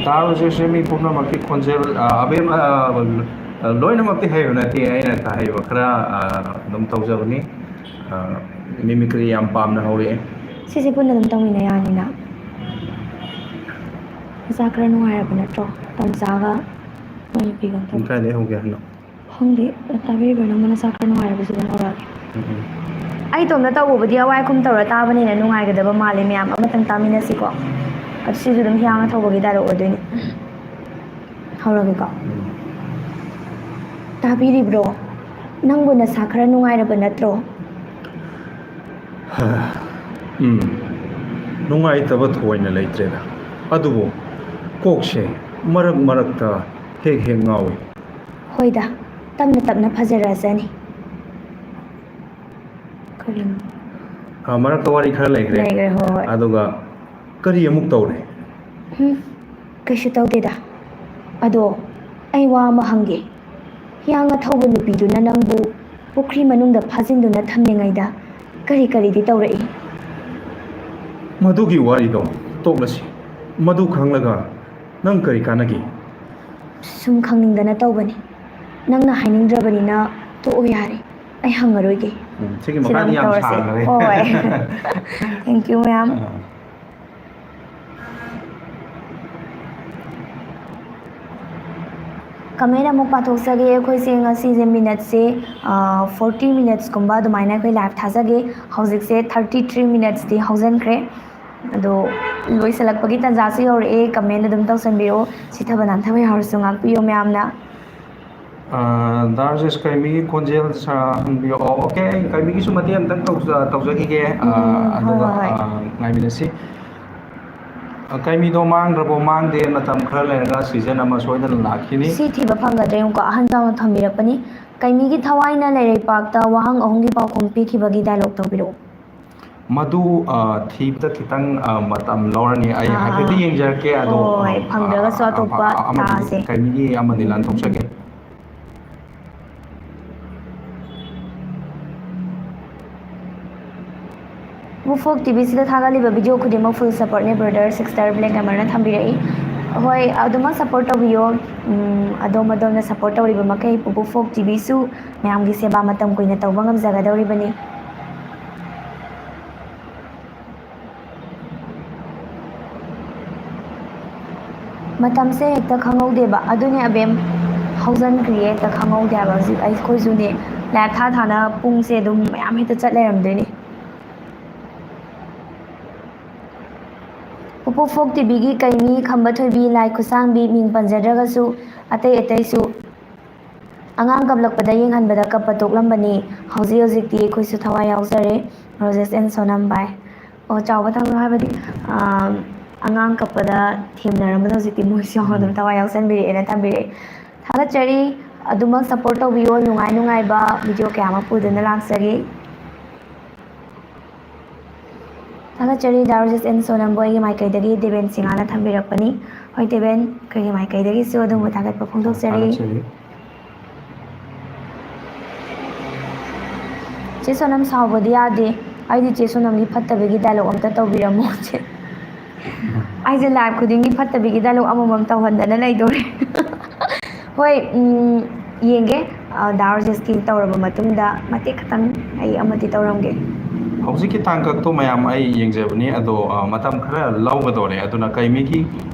ꯇꯥꯔꯨꯁꯦ ꯃꯤ ꯄꯨꯝꯅꯃꯛꯀꯤ ꯈꯣꯟꯖꯦꯜ, ꯑ, ꯑꯕꯦꯝ, ꯑ, ꯂꯣꯏꯅꯃꯛꯇꯤ ꯍꯩꯕ ꯅꯠꯇꯦ, ꯑꯩꯅ ꯍꯩꯕ ꯈꯔ, ꯑ, ꯑꯗꯨꯝ ꯇꯧꯖꯕꯅꯤ꯫ ꯑ, mimicry ꯌꯥꯝ ꯄꯥꯝꯅ ꯍꯧꯔꯛꯑꯦ꯫ ꯁꯤꯁꯦ ꯄꯨꯟꯅ ꯑꯗꯨꯝ ꯇꯧꯃꯤꯟꯅ ꯌꯥꯅꯤꯅ? ꯅꯁꯥ ꯈꯔ ꯅꯨꯡꯉꯥꯏꯔꯕ ꯅꯠꯇ꯭ꯔꯣ? ꯇꯣꯝꯆꯥꯒ ꯃꯣꯏ ꯅꯨꯄꯤꯒ ꯑꯝꯇ ꯅꯪ ꯀꯥꯏꯗꯩ ꯍꯧꯒꯦ ꯍꯥꯏꯅꯣ? ꯈꯪꯗꯦ꯫ ꯇꯥꯕꯤꯕ꯭ꯔꯥ? ꯅꯪꯕꯨ ꯅꯁꯥ ꯈꯔ ꯅꯨꯡꯉꯥꯏꯔꯕꯁꯨ ꯑꯗꯨꯝ ꯍꯧꯔꯛꯑꯒꯦ꯫ ꯎꯝ, ꯎꯝ꯫ ꯑꯩ ꯏꯇꯣꯝꯇ ꯇꯧꯕꯕꯨꯗꯤ ꯑꯋꯥꯏ ꯈꯨꯝ ꯇꯧꯔ ꯇꯥꯕꯅ ꯍꯦꯟꯅ ꯅꯨꯡꯉꯥꯏꯒꯗꯕ ꯃꯥꯜꯂꯦ꯫ ꯃꯌꯥꯝ ꯑꯃꯇꯪ ꯇꯥꯃꯤꯟꯅꯁꯤꯀꯣ꯫ ꯑꯗꯨ ꯁꯤꯁꯨ ꯑꯗꯨꯝ ꯍꯤꯌꯥꯡꯅ ꯊꯧꯕꯒꯤ ꯗꯥꯏꯂꯣꯛ ꯑꯣꯏꯗꯣꯏꯅꯤ꯫ ꯍꯧꯔꯒꯦꯀꯣ꯫ ꯎꯝ꯫ ꯇꯥꯕꯤꯔꯤꯕ꯭ꯔꯣ? ꯅꯪꯕꯨ ꯅꯁꯥ ꯈꯔ ꯅꯨꯡꯉꯥꯏꯔꯕ ꯅꯠꯇ꯭ꯔꯣ? ꯎꯝ, ꯅꯨꯡꯉꯥꯏꯇꯕ ꯊꯣꯏꯅ ꯂꯩꯇ꯭ꯔꯦꯗ꯫ ꯑꯗꯨꯕꯨ ꯀꯣꯛꯁꯦ ꯃꯔꯛ ꯃꯔꯛꯇ ꯍꯦꯛ ꯍꯦꯛ ꯉꯥꯎꯏ꯫ ꯍꯣꯏꯗ, ꯇꯞꯅ ꯇꯞꯅ ꯐꯖꯔꯛꯑꯁꯅꯤ꯫ ꯀꯔꯤꯅꯣ? ꯑ, ꯃꯔꯛꯇ ꯋꯥꯔꯤ ꯈꯔ ꯂꯩꯈ꯭ꯔꯦ꯫ ꯂꯩꯈ꯭ꯔꯦ, ꯍꯣꯏ, ꯍꯣꯏ꯫ ꯑꯗꯨꯒ ꯀꯔꯤ ꯑꯃꯨꯛ ꯇꯧꯔꯦ? ꯎꯝ, ꯀꯩꯁꯨ ꯇꯧꯗꯦꯗ꯫ ꯑꯗꯣ ꯑꯩ ꯋꯥ ꯑꯃ ꯍꯪꯒꯦ꯫ ꯍꯤꯌꯥꯡꯅ ꯊꯧꯕ ꯅꯨꯄꯤꯗꯨꯅ ꯅꯪꯕꯨ ꯄꯨꯈ꯭ꯔꯤ ꯃꯅꯨꯡꯗ ꯐꯥꯖꯤꯟꯗꯨꯅ ꯊꯝꯂꯤꯉꯩꯗ ꯀꯔꯤ ꯀꯔꯤꯗꯤ ꯇꯧꯔꯛꯏ? ꯃꯗꯨꯒꯤ ꯋꯥꯔꯤꯗꯣ ꯇꯣꯛꯂꯁꯤ꯫ ꯃꯗꯨ ꯈꯪꯂꯒ ꯅꯪ ꯀꯔꯤ ꯀꯥꯟꯅꯒꯦ? ꯁꯨꯝ ꯈꯪꯅꯤꯡꯗꯅ ꯇꯧꯕꯅꯤ꯫ ꯅꯪꯅ ꯍꯥꯏꯅꯤꯡꯗ꯭ꯔꯕꯅꯤꯅ ꯇꯣꯛꯑꯣ ꯌꯥꯔꯦ꯫ ꯑꯩ ꯍꯪꯉꯔꯣꯏꯒꯦ꯫ ꯎꯝ, ꯁꯤꯒꯤ ꯁꯤꯗ ꯃꯈꯥꯗꯤ ꯑꯃꯨꯛ ꯌꯥꯝ ꯇꯧꯔꯁꯦ꯫ ꯁꯥꯡꯈ꯭ꯔꯦ꯫ ꯍꯣꯏ꯫ Thank you, ꯃꯌꯥꯝ꯫ ꯑꯥ꯫ Comment ꯑꯃꯨꯛ ꯄꯥꯊꯣꯛꯆꯒꯦ꯫ ꯑꯩꯈꯣꯏꯁꯦ ꯉꯁꯤꯁꯦ ꯃꯤꯅꯠꯁꯦ, ꯑ, forty minutesꯀꯨꯝꯕ ꯑꯗꯨꯃꯥꯏꯅ ꯑꯩꯈꯣꯏ live ꯊꯥꯖꯒꯦ꯫ ꯍꯧꯖꯤꯛꯁꯦ thirty three minutesꯇꯤ ꯍꯧꯖꯤꯟꯈ꯭ꯔꯦ꯫ ꯑꯗꯣ ꯂꯣꯏꯁꯤꯜꯂꯛꯄꯒꯤ ꯇꯥꯟꯖꯥꯁꯨ ꯌꯧꯔꯛꯑꯦ꯫ Comment ꯑꯗꯨꯝ ꯇꯧꯁꯟꯕꯤꯔꯛꯑꯣ꯫ ꯁꯤꯊꯕ ꯅꯥꯟꯊꯕ ꯌꯥꯎꯔꯁꯨ ꯉꯥꯛꯄꯤꯌꯣ ꯃꯌꯥꯝꯅ꯫ ꯑ, ꯗꯥ ꯔꯥꯖꯦꯁ, ꯀꯥꯏꯃꯤꯒꯤ ꯈꯣꯟꯖꯦꯜ ꯁꯥ-, ꯍꯪꯕꯤꯌꯣ꯫ ꯑꯣ, okay, ꯑꯩ ꯀꯥꯏꯃꯤꯒꯤꯁꯨ ꯃꯇꯦꯛ ꯑꯝꯇꯪ ꯇꯧꯖ-, ꯇꯧꯖꯈꯤꯒꯦ꯫ ꯑ, ꯎꯝ, ꯍꯣꯏ, ꯑꯗꯨꯒ, ꯍꯣꯏ, ꯍꯣꯏ꯫ ꯑ, ꯉꯥꯏꯃꯤꯟꯅꯁꯤ꯫ ꯑ, ꯀꯥꯏꯃꯤꯗꯣ ꯃꯥꯡꯈ꯭ꯔꯕꯣ? ꯃꯥꯡꯗꯦ꯫ ꯃꯇꯝ ꯈꯔ ꯂꯩꯔꯒ season ꯑꯃ ꯁꯣꯏꯗꯅ ꯂꯥꯛꯈꯤꯅꯤ꯫ ꯁꯤ ꯊꯤꯕ ꯐꯪꯒꯗ꯭ꯔꯥ ꯌꯦꯡꯉꯨꯀꯣ꯫ ꯑꯍꯟ ꯖꯥꯎꯅ ꯊꯝꯕꯤꯔꯛꯄꯅꯤ꯫ ꯀꯥꯏꯃꯤꯒꯤ ꯊꯋꯥꯏꯅ ꯂꯩꯔꯩꯄꯥꯛꯇ ꯋꯥꯍꯪ ꯑꯍꯨꯝꯒꯤ ꯄꯥꯎꯈꯨꯝ ꯄꯤꯈꯤꯕꯒꯤ dialogue ꯇꯧꯕꯤꯔꯛꯎ꯫ ꯃꯗꯨ, ꯑ, ꯊꯤꯕꯗ ꯈꯤꯇꯪ, ꯑ, ꯃꯇꯝ ꯂꯧꯔꯅꯤ꯫ ꯑꯩ ꯑꯥ, ꯍꯥꯏꯐꯦꯠꯇꯤ ꯑꯥ꯫ ꯌꯦꯡꯖꯔꯛꯀꯦ, ꯑꯗꯣ, ꯍꯣꯏ, ꯑ, ꯐꯪꯗ꯭ꯔꯒꯁꯨ ꯑ, ꯑꯇꯣꯞꯄ ꯑ, ꯑꯃꯗꯤ, ꯇꯥꯁꯦ꯫ ꯀꯥꯏꯃꯤꯒꯤ ꯑꯃꯗꯤ ꯎꯝ꯫ ꯂꯥꯟꯊꯣꯛꯆꯒꯦ꯫ ꯕꯨꯐꯣꯛ ꯇꯤꯚꯤꯁꯤꯗ ꯊꯥꯒꯠꯂꯤꯕ video ꯈꯨꯗꯤꯡꯃꯛ full supportꯅꯦ, brother, sister, black hammerꯅ ꯊꯝꯕꯤꯔꯛꯏ꯫ ꯍꯣꯏ, ꯑꯗꯨꯃꯛ support ꯇꯧꯕꯤꯌꯣ꯫ ꯎꯝ, ꯑꯗꯣꯝ ꯑꯗꯣꯝꯅ support ꯇꯧꯔꯤꯕ ꯃꯈꯩ ꯕꯨꯐꯣꯛ ꯇꯤꯚꯤꯁꯨ ꯃꯌꯥꯝꯒꯤ ꯁꯦꯕꯥ ꯃꯇꯝ ꯀꯨꯏꯅ ꯇꯧꯕ ꯉꯝꯖꯒꯗꯧꯔꯤꯕꯅꯤ꯫ ꯃꯇꯝꯁꯦ ꯍꯦꯛꯇ ꯈꯪꯍꯧꯗꯦꯕ꯫ ꯑꯗꯨꯅꯦ ꯑꯕꯦꯝ, ꯍꯧꯖꯤꯟꯈ꯭ꯔꯤꯌꯦ, ꯍꯦꯛꯇ ꯈꯪꯍꯧꯗꯦ ꯍꯥꯏꯕ꯫ ꯍꯧꯖꯤꯛ ꯑꯩꯈꯣꯏꯁꯨꯅꯦ, ꯂꯥꯏꯞ ꯊꯥ ꯊꯥꯅ ꯄꯨꯡꯁꯦ ꯑꯗꯨꯝ ꯃꯌꯥꯝ ꯍꯦꯛꯇ ꯆꯠ ꯂꯩꯔꯝꯗꯣꯏꯅꯦ꯫ ꯄꯨꯄꯨ ꯐꯣꯛ ꯇꯤꯚꯤꯒꯤ ꯀꯩꯅꯤ, ꯈꯝꯕ ꯊꯣꯏꯕꯤ, ꯂꯥꯏ ꯈꯨꯠꯁꯥꯡꯕꯤ, ꯃꯤꯡ ꯄꯟꯖꯗ꯭ꯔꯒꯁꯨ ꯑꯇꯩ ꯑꯇꯩꯁꯨ ꯑꯉꯥꯡ ꯀꯞꯂꯛꯄꯗ ꯌꯦꯡꯍꯟꯕꯗ ꯀꯞꯄ ꯇꯣꯛꯂꯝꯕꯅꯤ꯫ ꯍꯧꯖꯤꯛ ꯍꯧꯖꯤꯛꯇꯤ ꯑꯩꯈꯣꯏꯁꯨ ꯊꯋꯥꯏ ꯌꯥꯎꯖꯔꯦ꯫ Roses and Sonam by꯫ ꯑꯣ, ꯆꯥꯎꯕ ꯊꯧꯅꯣ ꯍꯥꯏꯕꯗꯤ, ꯑꯥ, ꯑꯉꯥꯡ ꯀꯞꯄꯗ ꯊꯦꯝꯅꯔꯝꯕꯗ ꯍꯧꯖꯤꯛꯇꯤ ꯃꯣꯏꯁꯨ ꯌꯥꯎꯅ ꯑꯗꯨꯝ ꯎꯝ꯫ ꯊꯋꯥꯏ ꯌꯥꯎꯁꯟꯕꯤꯔꯛꯑꯦꯅ ꯊꯝꯕꯤꯔꯛꯑꯦ꯫ ꯊꯥꯒꯠꯆꯔꯤ꯫ ꯑꯗꯨꯃꯛ ꯁꯞꯄꯣꯔꯠ ꯇꯧꯕꯤꯌꯣ꯫ ꯅꯨꯡꯉꯥꯏ ꯅꯨꯡꯉꯥꯏꯕ ꯚꯤꯗꯤꯑꯣ ꯀꯌꯥ ꯑꯃ ꯄꯨꯗꯨꯅ ꯂꯥꯛꯆꯒꯦ꯫ ꯊꯥꯒꯠꯆꯔꯤ꯫ ꯗꯥ ꯔꯣꯖꯦꯁ ꯑꯦꯟ ꯁꯣꯅꯝꯕꯨ ꯑꯩꯒꯤ ꯃꯥꯏꯀꯩꯗꯒꯤ ꯗꯦꯕꯦꯟ ꯁꯤꯡꯍꯥꯅ ꯊꯝꯕꯤꯔꯛꯄꯅꯤ꯫ ꯍꯣꯏ ꯗꯦꯕꯦꯟ, ꯑꯩꯈꯣꯏꯒꯤ ꯃꯥꯏꯀꯩꯗꯒꯤꯁꯨ ꯑꯗꯣꯝꯕꯨ ꯊꯥꯒꯠꯄ ꯐꯣꯡꯗꯣꯛꯆꯔꯤ꯫ ꯊꯥꯒꯠꯆꯔꯤ꯫ ꯆꯦ ꯁꯣꯅꯝ ꯁꯥꯎꯕꯗꯤ ꯌꯥꯗꯦ꯫ ꯑꯩꯗꯤ ꯆꯦ ꯁꯣꯅꯝꯒꯤ ꯐꯠꯇꯕꯒꯤ ꯗꯥꯏꯂꯣꯛ ꯑꯝꯇ ꯇꯧꯕꯤꯔꯝꯃꯣ ꯆꯦ꯫ ꯑꯩꯁꯦ ꯂꯥꯏꯚ ꯈꯨꯗꯤꯡꯒꯤ ꯐꯠꯇꯕꯤꯒꯤ ꯗꯥꯏꯂꯣꯛ ꯑꯃꯃꯝ ꯇꯧꯍꯟꯗꯅ ꯂꯩꯗꯣꯔꯦ꯫ ꯍꯣꯏ, ꯎꯝ, ꯌꯦꯡꯒꯦ꯫ ꯑ, ꯗꯥ ꯔꯣꯖꯦꯁꯀꯤ ꯇꯧꯔꯕ ꯃꯇꯨꯡꯗ ꯃꯇꯦꯛ ꯈꯛꯇꯪ ꯑꯩ ꯑꯃꯗꯤ ꯇꯧꯔꯝꯒꯦ꯫ ꯍꯧꯖꯤꯛꯀꯤ ꯇꯥꯡꯀꯛꯇꯣ ꯃꯌꯥꯝ ꯑꯩ ꯌꯦꯡꯖꯕꯅꯤ, ꯑꯗꯣ, ꯑ, ꯃꯇꯝ ꯈꯔ ꯂꯧꯒꯗꯧꯔꯦ꯫ ꯑꯗꯨꯅ ꯀꯩꯃꯤꯒꯤ,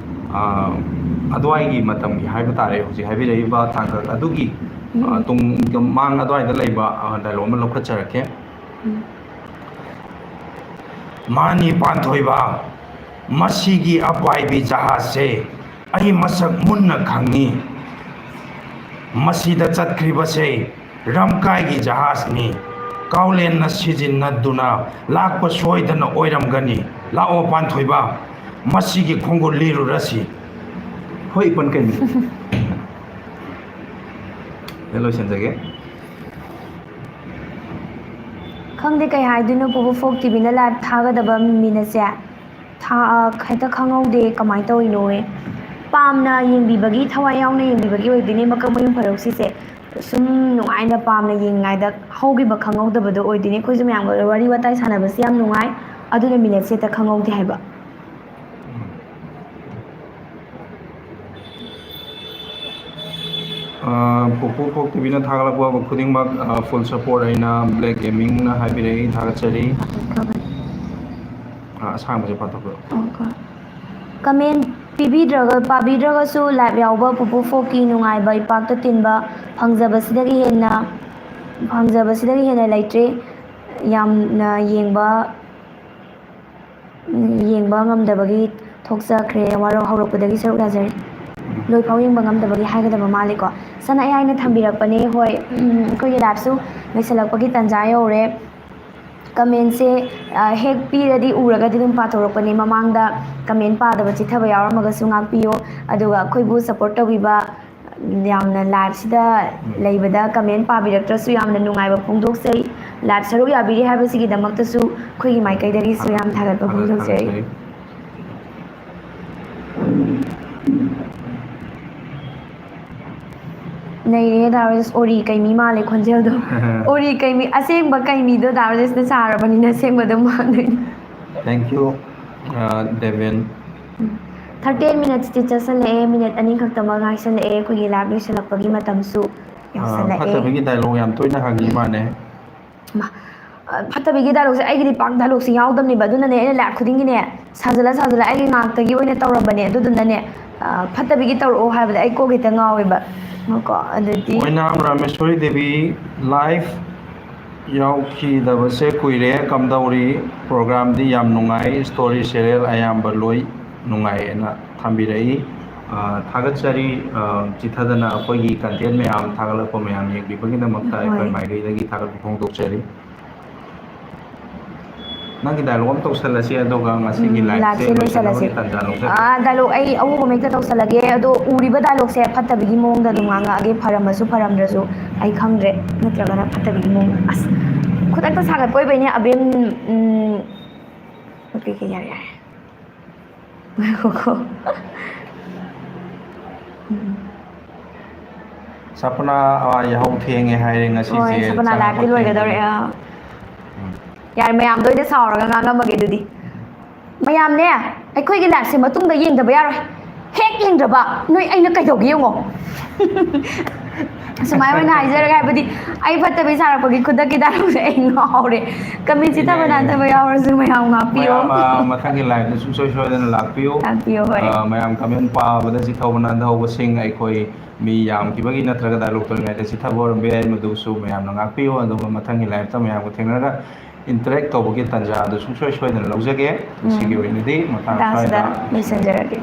ꯑ, ꯑꯗꯨꯋꯥꯏꯒꯤ ꯃꯇꯝꯒꯤ ꯍꯥꯏꯕ ꯇꯥꯔꯦ, ꯍꯧꯖꯤꯛ ꯍꯥꯏꯕꯤꯔꯛꯏꯕ ꯇꯥꯡꯀꯛ ꯑꯗꯨꯒꯤ, ꯑ, ꯎꯝ꯫ ꯇꯨꯡ ꯃꯥꯡ ꯑꯗꯨꯋꯥꯏꯗ ꯂꯩꯕ, ꯑ, ꯗꯥꯏꯂꯣꯛ ꯑꯃ ꯂꯧꯈꯠꯆꯔꯛꯀꯦ꯫ ꯎꯝ꯫ ꯃꯥꯅꯤ ꯄꯥꯟꯊꯣꯏꯕ, ꯃꯁꯤꯒꯤ ꯑꯄꯥꯏꯕꯤ ꯖꯍꯥꯖꯁꯦ ꯑꯩ ꯃꯁꯛ ꯃꯨꯟꯅ ꯈꯪꯏ꯫ ꯃꯁꯤꯗ ꯆꯠꯈ꯭ꯔꯤꯕꯁꯦ ꯔꯝꯀꯥꯏꯒꯤ ꯖꯍꯥꯖꯅꯤ꯫ ꯀꯥꯎꯂꯦꯟꯅ ꯁꯤꯖꯤꯟꯅꯗꯨꯅ ꯂꯥꯛꯄ ꯁꯣꯏꯗꯅ ꯑꯣꯏꯔꯝꯒꯅꯤ꯫ ꯂꯥꯛꯑꯣ ꯄꯥꯟꯊꯣꯏꯕ, ꯃꯁꯤꯒꯤ ꯈꯣꯡꯒꯨꯜ ꯂꯤꯔꯨꯔꯁꯤ꯫ ꯍꯣꯏ, ꯏꯄꯟ ꯀꯩꯅꯣ? ꯂꯣꯏꯁꯤꯟꯖꯒꯦ꯫ ꯈꯪꯗꯦ ꯀꯩ ꯍꯥꯏꯗꯣꯏꯅꯣ, ꯄꯨꯄꯨ ꯐꯣꯛ ꯇꯤꯚꯤꯅ ꯂꯥꯏꯚ ꯊꯥꯒꯗꯕ ꯃꯤꯅꯠꯁꯦ ꯊꯥ-, ꯍꯦꯛꯇ ꯈꯪꯍꯧꯗꯦ ꯀꯃꯥꯏꯅ ꯇꯧꯔꯤꯅꯣ꯫ ꯄꯥꯝꯅ ꯌꯦꯡꯕꯤꯕꯒꯤ, ꯊꯋꯥꯏ ꯌꯥꯎꯅ ꯌꯦꯡꯕꯤꯕꯒꯤ ꯑꯣꯏꯗꯣꯏꯅꯦ ꯃꯀꯛ ꯃꯌꯨꯝ ꯐꯔꯧ ꯁꯤꯁꯦ꯫ ꯁꯨꯝ ꯅꯨꯡꯉꯥꯏꯅ ꯄꯥꯝꯅ ꯌꯦꯡꯉꯤꯉꯩꯗ ꯍꯧꯈꯤꯕ ꯈꯪꯍꯧꯗꯕꯗꯣ ꯑꯣꯏꯗꯣꯏꯅꯦ꯫ ꯑꯩꯈꯣꯏꯁꯨ ꯃꯌꯥꯝꯒ ꯋꯥꯔꯤ ꯋꯥꯇꯥꯏ ꯁꯥꯟꯅꯕꯁꯦ ꯌꯥꯝ ꯅꯨꯡꯉꯥꯏ, ꯑꯗꯨꯅ ꯃꯤꯅꯠꯁꯦ ꯍꯦꯛꯇ ꯈꯪꯍꯧꯗꯦ ꯍꯥꯏꯕ꯫ ꯑ, ꯄꯣꯄꯣ ꯐꯣꯛ ꯇꯤꯚꯤꯅ ꯊꯥꯒꯠꯂꯛꯄ ꯈꯨꯗꯤꯡꯃꯛ, ꯑ, full support ꯑꯩꯅ ꯕ꯭ꯂꯦꯛ ꯒꯦꯃꯤꯡꯅ ꯍꯥꯏꯕꯤꯔꯛꯏ, ꯊꯥꯒꯠꯆꯔꯤ꯫ ꯑ, ꯑꯁꯥꯡꯕꯁꯦ ꯄꯥꯊꯣꯛꯄꯤꯔꯣ꯫ ꯑꯣ, ꯀꯣ꯫ ꯀꯃꯦꯟ ꯄꯤꯕꯤꯗ꯭ꯔꯒ, ꯄꯥꯕꯤꯗ꯭ꯔꯒꯁꯨ ꯂꯥꯏꯚ ꯌꯥꯎꯕ ꯄꯨꯄꯨ ꯐꯣꯛꯀꯤ ꯅꯨꯡꯉꯥꯏꯕ ꯏꯄꯥꯛꯇ ꯇꯤꯟꯕ ꯐꯪꯖꯕꯁꯤꯗꯒꯤ ꯍꯦꯟꯅ, ꯐꯪꯖꯕꯁꯤꯗꯒꯤ ꯍꯦꯟꯅ ꯂꯩꯇ꯭ꯔꯦ꯫ ꯌꯥꯝꯅ ꯌꯦꯡꯕ, ꯌꯦꯡꯕ ꯉꯝꯗꯕꯒꯤ ꯊꯣꯛꯆꯈ꯭ꯔꯦ꯫ ꯋꯥꯔꯧ-, ꯍꯧꯔꯛꯄꯗꯒꯤ ꯁꯔꯨꯛ ꯌꯥꯖꯔꯤ꯫ ꯂꯣꯏꯐꯥꯎ ꯌꯦꯡꯕ ꯉꯝꯗꯕꯒꯤ ꯍꯥꯏꯒꯗꯕ ꯃꯥꯜꯂꯤꯀꯣ꯫ ꯁꯅꯥ ꯑꯩ ꯍꯥꯏꯅ ꯊꯝꯕꯤꯔꯛꯄꯅꯦ꯫ ꯍꯣꯏ, ꯎꯝ, ꯑꯩꯈꯣꯏꯒꯤ ꯂꯥꯏꯐꯁꯨ ꯂꯣꯏꯁꯤꯜꯂꯛꯄꯒꯤ ꯇꯥꯟꯖꯥ ꯌꯧꯔꯦ꯫ ꯀꯃꯦꯟꯁꯦ, ꯑ, ꯍꯦꯛ ꯄꯤꯔꯗꯤ ꯎꯔꯒꯗꯤ ꯑꯗꯨꯝ ꯄꯥꯊꯣꯔꯛꯄꯅꯦ꯫ ꯃꯃꯥꯡꯗ ꯀꯃꯦꯟ ꯄꯥꯗꯕ ꯆꯤꯠꯊꯕ ꯌꯥꯎꯔꯝꯃꯒꯁꯨ ꯉꯥꯛꯄꯤꯌꯨ꯫ ꯑꯗꯨꯒ ꯑꯩꯈꯣꯏꯕꯨ ꯁꯞꯄꯣꯔꯠ ꯇꯧꯕꯤꯕ, ꯌꯥꯝꯅ ꯂꯥꯏꯐꯁꯤꯗ ꯎꯝ꯫ ꯂꯩꯕꯗ ꯀꯃꯦꯟ ꯄꯥꯕꯤꯔꯛꯇ꯭ꯔꯁꯨ ꯌꯥꯝꯅ ꯅꯨꯡꯉꯥꯏꯕ ꯐꯣꯡꯗꯣꯛꯆꯩ꯫ ꯂꯥꯏꯐ ꯁꯔꯨꯛ ꯌꯥꯕꯤꯔꯤ ꯍꯥꯏꯕꯁꯤꯒꯤꯗꯃꯛꯇꯁꯨ ꯑꯩꯈꯣꯏꯒꯤ ꯃꯥꯏꯀꯩꯗꯒꯤꯁꯨ ꯌꯥꯝ ꯊꯥꯒꯠꯄ ꯐꯣꯡꯗꯣꯛꯆꯔꯤ꯫ ꯊꯥꯒꯠꯆꯔꯤ꯫ ꯅꯩꯔꯦ ꯗꯥ ꯔꯣꯖꯦꯁ, ꯑꯣꯔꯤ ꯀꯩꯃꯤ ꯃꯥꯜꯂꯦ ꯈꯣꯟꯖꯦꯜꯗꯣ꯫ ꯑꯣꯔꯤ ꯀꯩꯃꯤ, ꯑꯁꯦꯡꯕ ꯀꯩꯃꯤꯗꯣ ꯗꯥ ꯔꯣꯖꯦꯁꯅ ꯁꯥꯔꯕꯅꯤꯅ ꯑꯁꯦꯡꯕ ꯑꯗꯨꯝ ꯃꯥꯟꯗꯣꯏꯅꯤ꯫ Thank you, uh, Devin. Um. Thirteen minutesꯇꯤ ꯆꯠꯁꯜꯂꯛꯑꯦ, ꯃꯤꯅꯤꯠ ꯑꯅꯤ ꯈꯛꯇꯃꯛ ꯉꯥꯏꯁꯜꯂꯛꯑꯦ, ꯑꯩꯈꯣꯏꯒꯤ ꯂꯥꯏꯚ ꯂꯣꯏꯁꯤꯜꯂꯛꯄꯒꯤ ꯃꯇꯝꯁꯨ ꯑ, ꯌꯧꯁꯜꯂꯛꯑꯦ꯫ ꯐꯠꯇꯕꯒꯤ ꯗꯥꯏꯂꯣꯒ ꯌꯥꯝ ꯇꯣꯏꯅ ꯍꯪꯉꯤ ꯃꯥꯅꯦ꯫ ꯃꯥ, ꯑ, ꯐꯠꯇꯕꯤꯒꯤ ꯗꯥꯏꯂꯣꯒꯁꯦ ꯑꯩꯒꯤꯗꯤ ꯄꯥꯛ ꯗꯥꯏꯂꯣꯒꯁꯦ ꯌꯥꯎꯗꯕꯅꯦꯕ, ꯑꯗꯨꯅꯅꯦ ꯑꯩꯅ ꯂꯥꯏꯚ ꯈꯨꯗꯤꯡꯒꯤꯅꯦ ꯁꯥꯖꯜꯂ ꯁꯥꯖꯜꯂ ꯑꯩꯒꯤ ꯉꯥꯛꯇꯒꯤ ꯑꯣꯏꯅ ꯇꯧꯔꯝꯕꯅꯦ꯫ ꯑꯗꯨꯗꯨꯅꯅꯦ, ꯑ, ꯐꯠꯇꯕꯤꯒꯤ ꯇꯧꯔꯛꯑꯣ ꯍꯥꯏꯕꯗ ꯑꯩ ꯀꯣꯛ ꯍꯦꯛꯇ ꯉꯥꯎꯋꯦꯕ꯫ ꯀꯣ, ꯑꯗꯨꯗꯤ ꯑꯣꯏꯅꯥꯝ ꯔꯥꯃꯦꯁꯣꯔꯤ ꯗꯦꯕꯤ, ꯂꯥꯏꯚ ꯌꯥꯎꯈꯤꯗꯕꯁꯦ ꯀꯨꯏꯔꯦ, ꯀꯝꯗꯧꯔꯤ? ꯄ꯭ꯔꯣꯒ꯭ꯔꯥꯝꯗꯤ ꯌꯥꯝ ꯅꯨꯡꯉꯥꯏ, ꯁ꯭ꯇꯣꯔꯤ ꯁꯦꯔꯤꯌꯦꯜ ꯑꯌꯥꯝꯕ ꯂꯣꯏ ꯅꯨꯡꯉꯥꯏꯑꯅ ꯊꯝꯕꯤꯔꯛꯏ꯫ ꯑ, ꯊꯥꯒꯠꯆꯔꯤ, ꯑ, ꯆꯤꯊꯗꯅ ꯑꯩꯈꯣꯏꯒꯤ ꯀꯟꯇꯦꯟ ꯃꯌꯥꯝ ꯊꯥꯒꯠꯂꯛꯄ ꯃꯌꯥꯝ ꯌꯦꯡꯕꯤꯕꯒꯤꯗꯃꯛꯇ ꯑꯩꯈꯣꯏ ꯍꯣꯏ꯫ ꯃꯥꯏꯀꯩꯗꯒꯤ ꯊꯥꯒꯠꯄ ꯐꯣꯡꯗꯣꯛꯆꯔꯤ꯫ ꯅꯪꯒꯤ ꯗꯥꯏꯂꯣꯒ ꯑꯃ ꯇꯧꯁꯜꯂꯁꯤ, ꯑꯗꯨꯒ ꯉꯁꯤꯒꯤ ꯎꯝ, ꯂꯥꯏꯐꯁꯦ ꯂꯥꯏꯐꯁꯦ ꯂꯣꯏꯁꯤꯟꯅꯕꯒꯤ ꯂꯣꯏꯁꯜꯂꯁꯤ꯫ ꯇꯥꯟꯖꯥ ꯂꯧꯖꯒꯦ꯫ ꯑꯥ, ꯗꯥꯏꯂꯣꯒ ꯑꯩ ꯑꯎꯕ ꯃꯌꯦꯛꯇ ꯇꯧꯁꯜꯂꯒꯦ, ꯑꯗꯣ ꯎꯔꯤꯕ ꯗꯥꯏꯂꯣꯒꯁꯦ ꯐꯠꯇꯕꯒꯤ ꯃꯑꯣꯡꯗ ꯑꯗꯨꯝ ꯉꯥꯡꯉꯛꯑꯒꯦ, ꯐꯔꯝꯃꯁꯨ ꯐꯔꯝꯗ꯭ꯔꯁꯨ ꯑꯩ ꯈꯪꯗ꯭ꯔꯦ, ꯅꯠꯇ꯭ꯔꯒꯅ ꯐꯠꯇꯕꯒꯤ ꯃꯑꯣꯡꯗ꯫ ꯑꯁ, ꯈꯨꯗꯛꯇ ꯁꯥꯒꯠꯄ ꯑꯣꯏꯕꯩꯅꯦ, ꯑꯕꯦꯝ, ꯎꯝ, ꯑꯣꯀꯦ, ꯑꯣꯀꯦ, ꯌꯥꯔꯦ, ꯌꯥꯔꯦ꯫ ꯉꯥꯏꯈꯣꯀꯣ꯫ ꯎꯝ꯫ ꯁꯄꯅꯥ, ꯑꯥ, ꯌꯥꯍꯧ ꯊꯦꯡꯉꯦ ꯍꯥꯏꯔꯦ ꯉꯁꯤꯁꯦ, ꯍꯣꯏ, ꯁꯄꯅꯥ ꯆꯥ ꯂꯥꯏꯐꯇꯤ ꯊꯛꯄ ꯂꯣꯏꯒꯗꯧꯔꯦ, ꯊꯦꯡꯕꯒꯤ꯫ ꯑꯥ꯫ ꯎꯝ꯫ ꯌꯥꯔꯦ, ꯃꯌꯥꯝꯗ ꯑꯣꯏꯅ ꯁꯥꯎꯔꯒ ꯉꯥꯡꯉꯝꯃꯒꯦ ꯑꯗꯨꯗꯤ꯫ ꯃꯌꯥꯝꯅꯦ, ꯑꯩꯈꯣꯏꯒꯤ ꯂꯥꯏꯐꯁꯦ ꯃꯇꯨꯡꯗ ꯌꯦꯡꯗꯕ ꯌꯥꯔꯣꯏ꯫ ꯍꯦꯛ ꯌꯦꯡꯗ꯭ꯔꯕ ꯅꯣꯏ ꯑꯩꯅ ꯀꯩꯗꯧꯒꯦ ꯌꯦꯡꯉꯣ꯫ ꯁꯨꯃꯥꯏꯅ ꯑꯣꯏꯅ ꯍꯥꯏꯖꯔꯒꯦ, ꯍꯥꯏꯕꯗꯤ ꯑꯩ ꯐꯠꯇꯕꯩ ꯁꯥꯔꯛꯄꯒꯤ ꯈꯨꯗꯛꯀꯤ dialogue ꯁꯦ ꯑꯩ ꯉꯥꯎꯔꯦ꯫ ꯀꯃꯤꯠ ꯆꯤꯊꯕ ꯏꯅꯦ, ꯅꯥꯟꯊꯕ ꯌꯥꯎꯔꯁꯨ ꯃꯌꯥꯝ ꯉꯥꯛꯄꯤꯌꯣ꯫ ꯃꯌꯥꯝ, ꯑ, ꯃꯊꯪꯒꯤ live ꯇ ꯁꯨꯡꯁꯣꯏ ꯁꯣꯏꯗꯅ ꯂꯥꯛꯄꯤꯌꯨ꯫ ꯂꯥꯛꯄꯤꯌꯣ, ꯍꯣꯏ꯫ ꯑ, ꯃꯌꯥꯝ comment ꯄꯥꯕꯗ ꯆꯤꯊꯍꯧꯕ ꯅꯥꯟꯊꯍꯧꯕꯁꯤꯡ ꯑꯩꯈꯣꯏ ꯃꯤ ꯌꯥꯝꯈꯤꯕꯒꯤ ꯅꯠꯇ꯭ꯔꯒ dialogue ꯇꯧꯔꯤꯉꯩꯗ ꯆꯤꯊꯕ ꯑꯣꯏꯔꯝꯕ ꯌꯥꯏ, ꯃꯗꯨꯁꯨ ꯃꯌꯥꯝꯅ ꯉꯥꯛꯄꯤꯌꯨ꯫ ꯑꯗꯨꯒ ꯃꯊꯪꯒꯤ live ꯇ ꯃꯌꯥꯝꯒ ꯊꯦꯡꯅꯔꯒ interact ꯇꯧꯕꯒꯤ ꯇꯥꯟꯖꯥ ꯑꯗꯨ ꯁꯨꯡꯁꯣꯏ ꯁꯣꯏꯗꯅ ꯂꯧꯖꯒꯦ꯫ ꯎꯝ꯫ ꯉꯁꯤꯒꯤ ꯑꯣꯏꯅꯗꯤ ꯃꯇꯥꯡ ꯃꯇꯥꯡꯁꯤꯗ ꯁ꯭ꯋꯥꯏꯗ ꯂꯣꯏꯁꯤꯟꯖꯔꯒꯦ꯫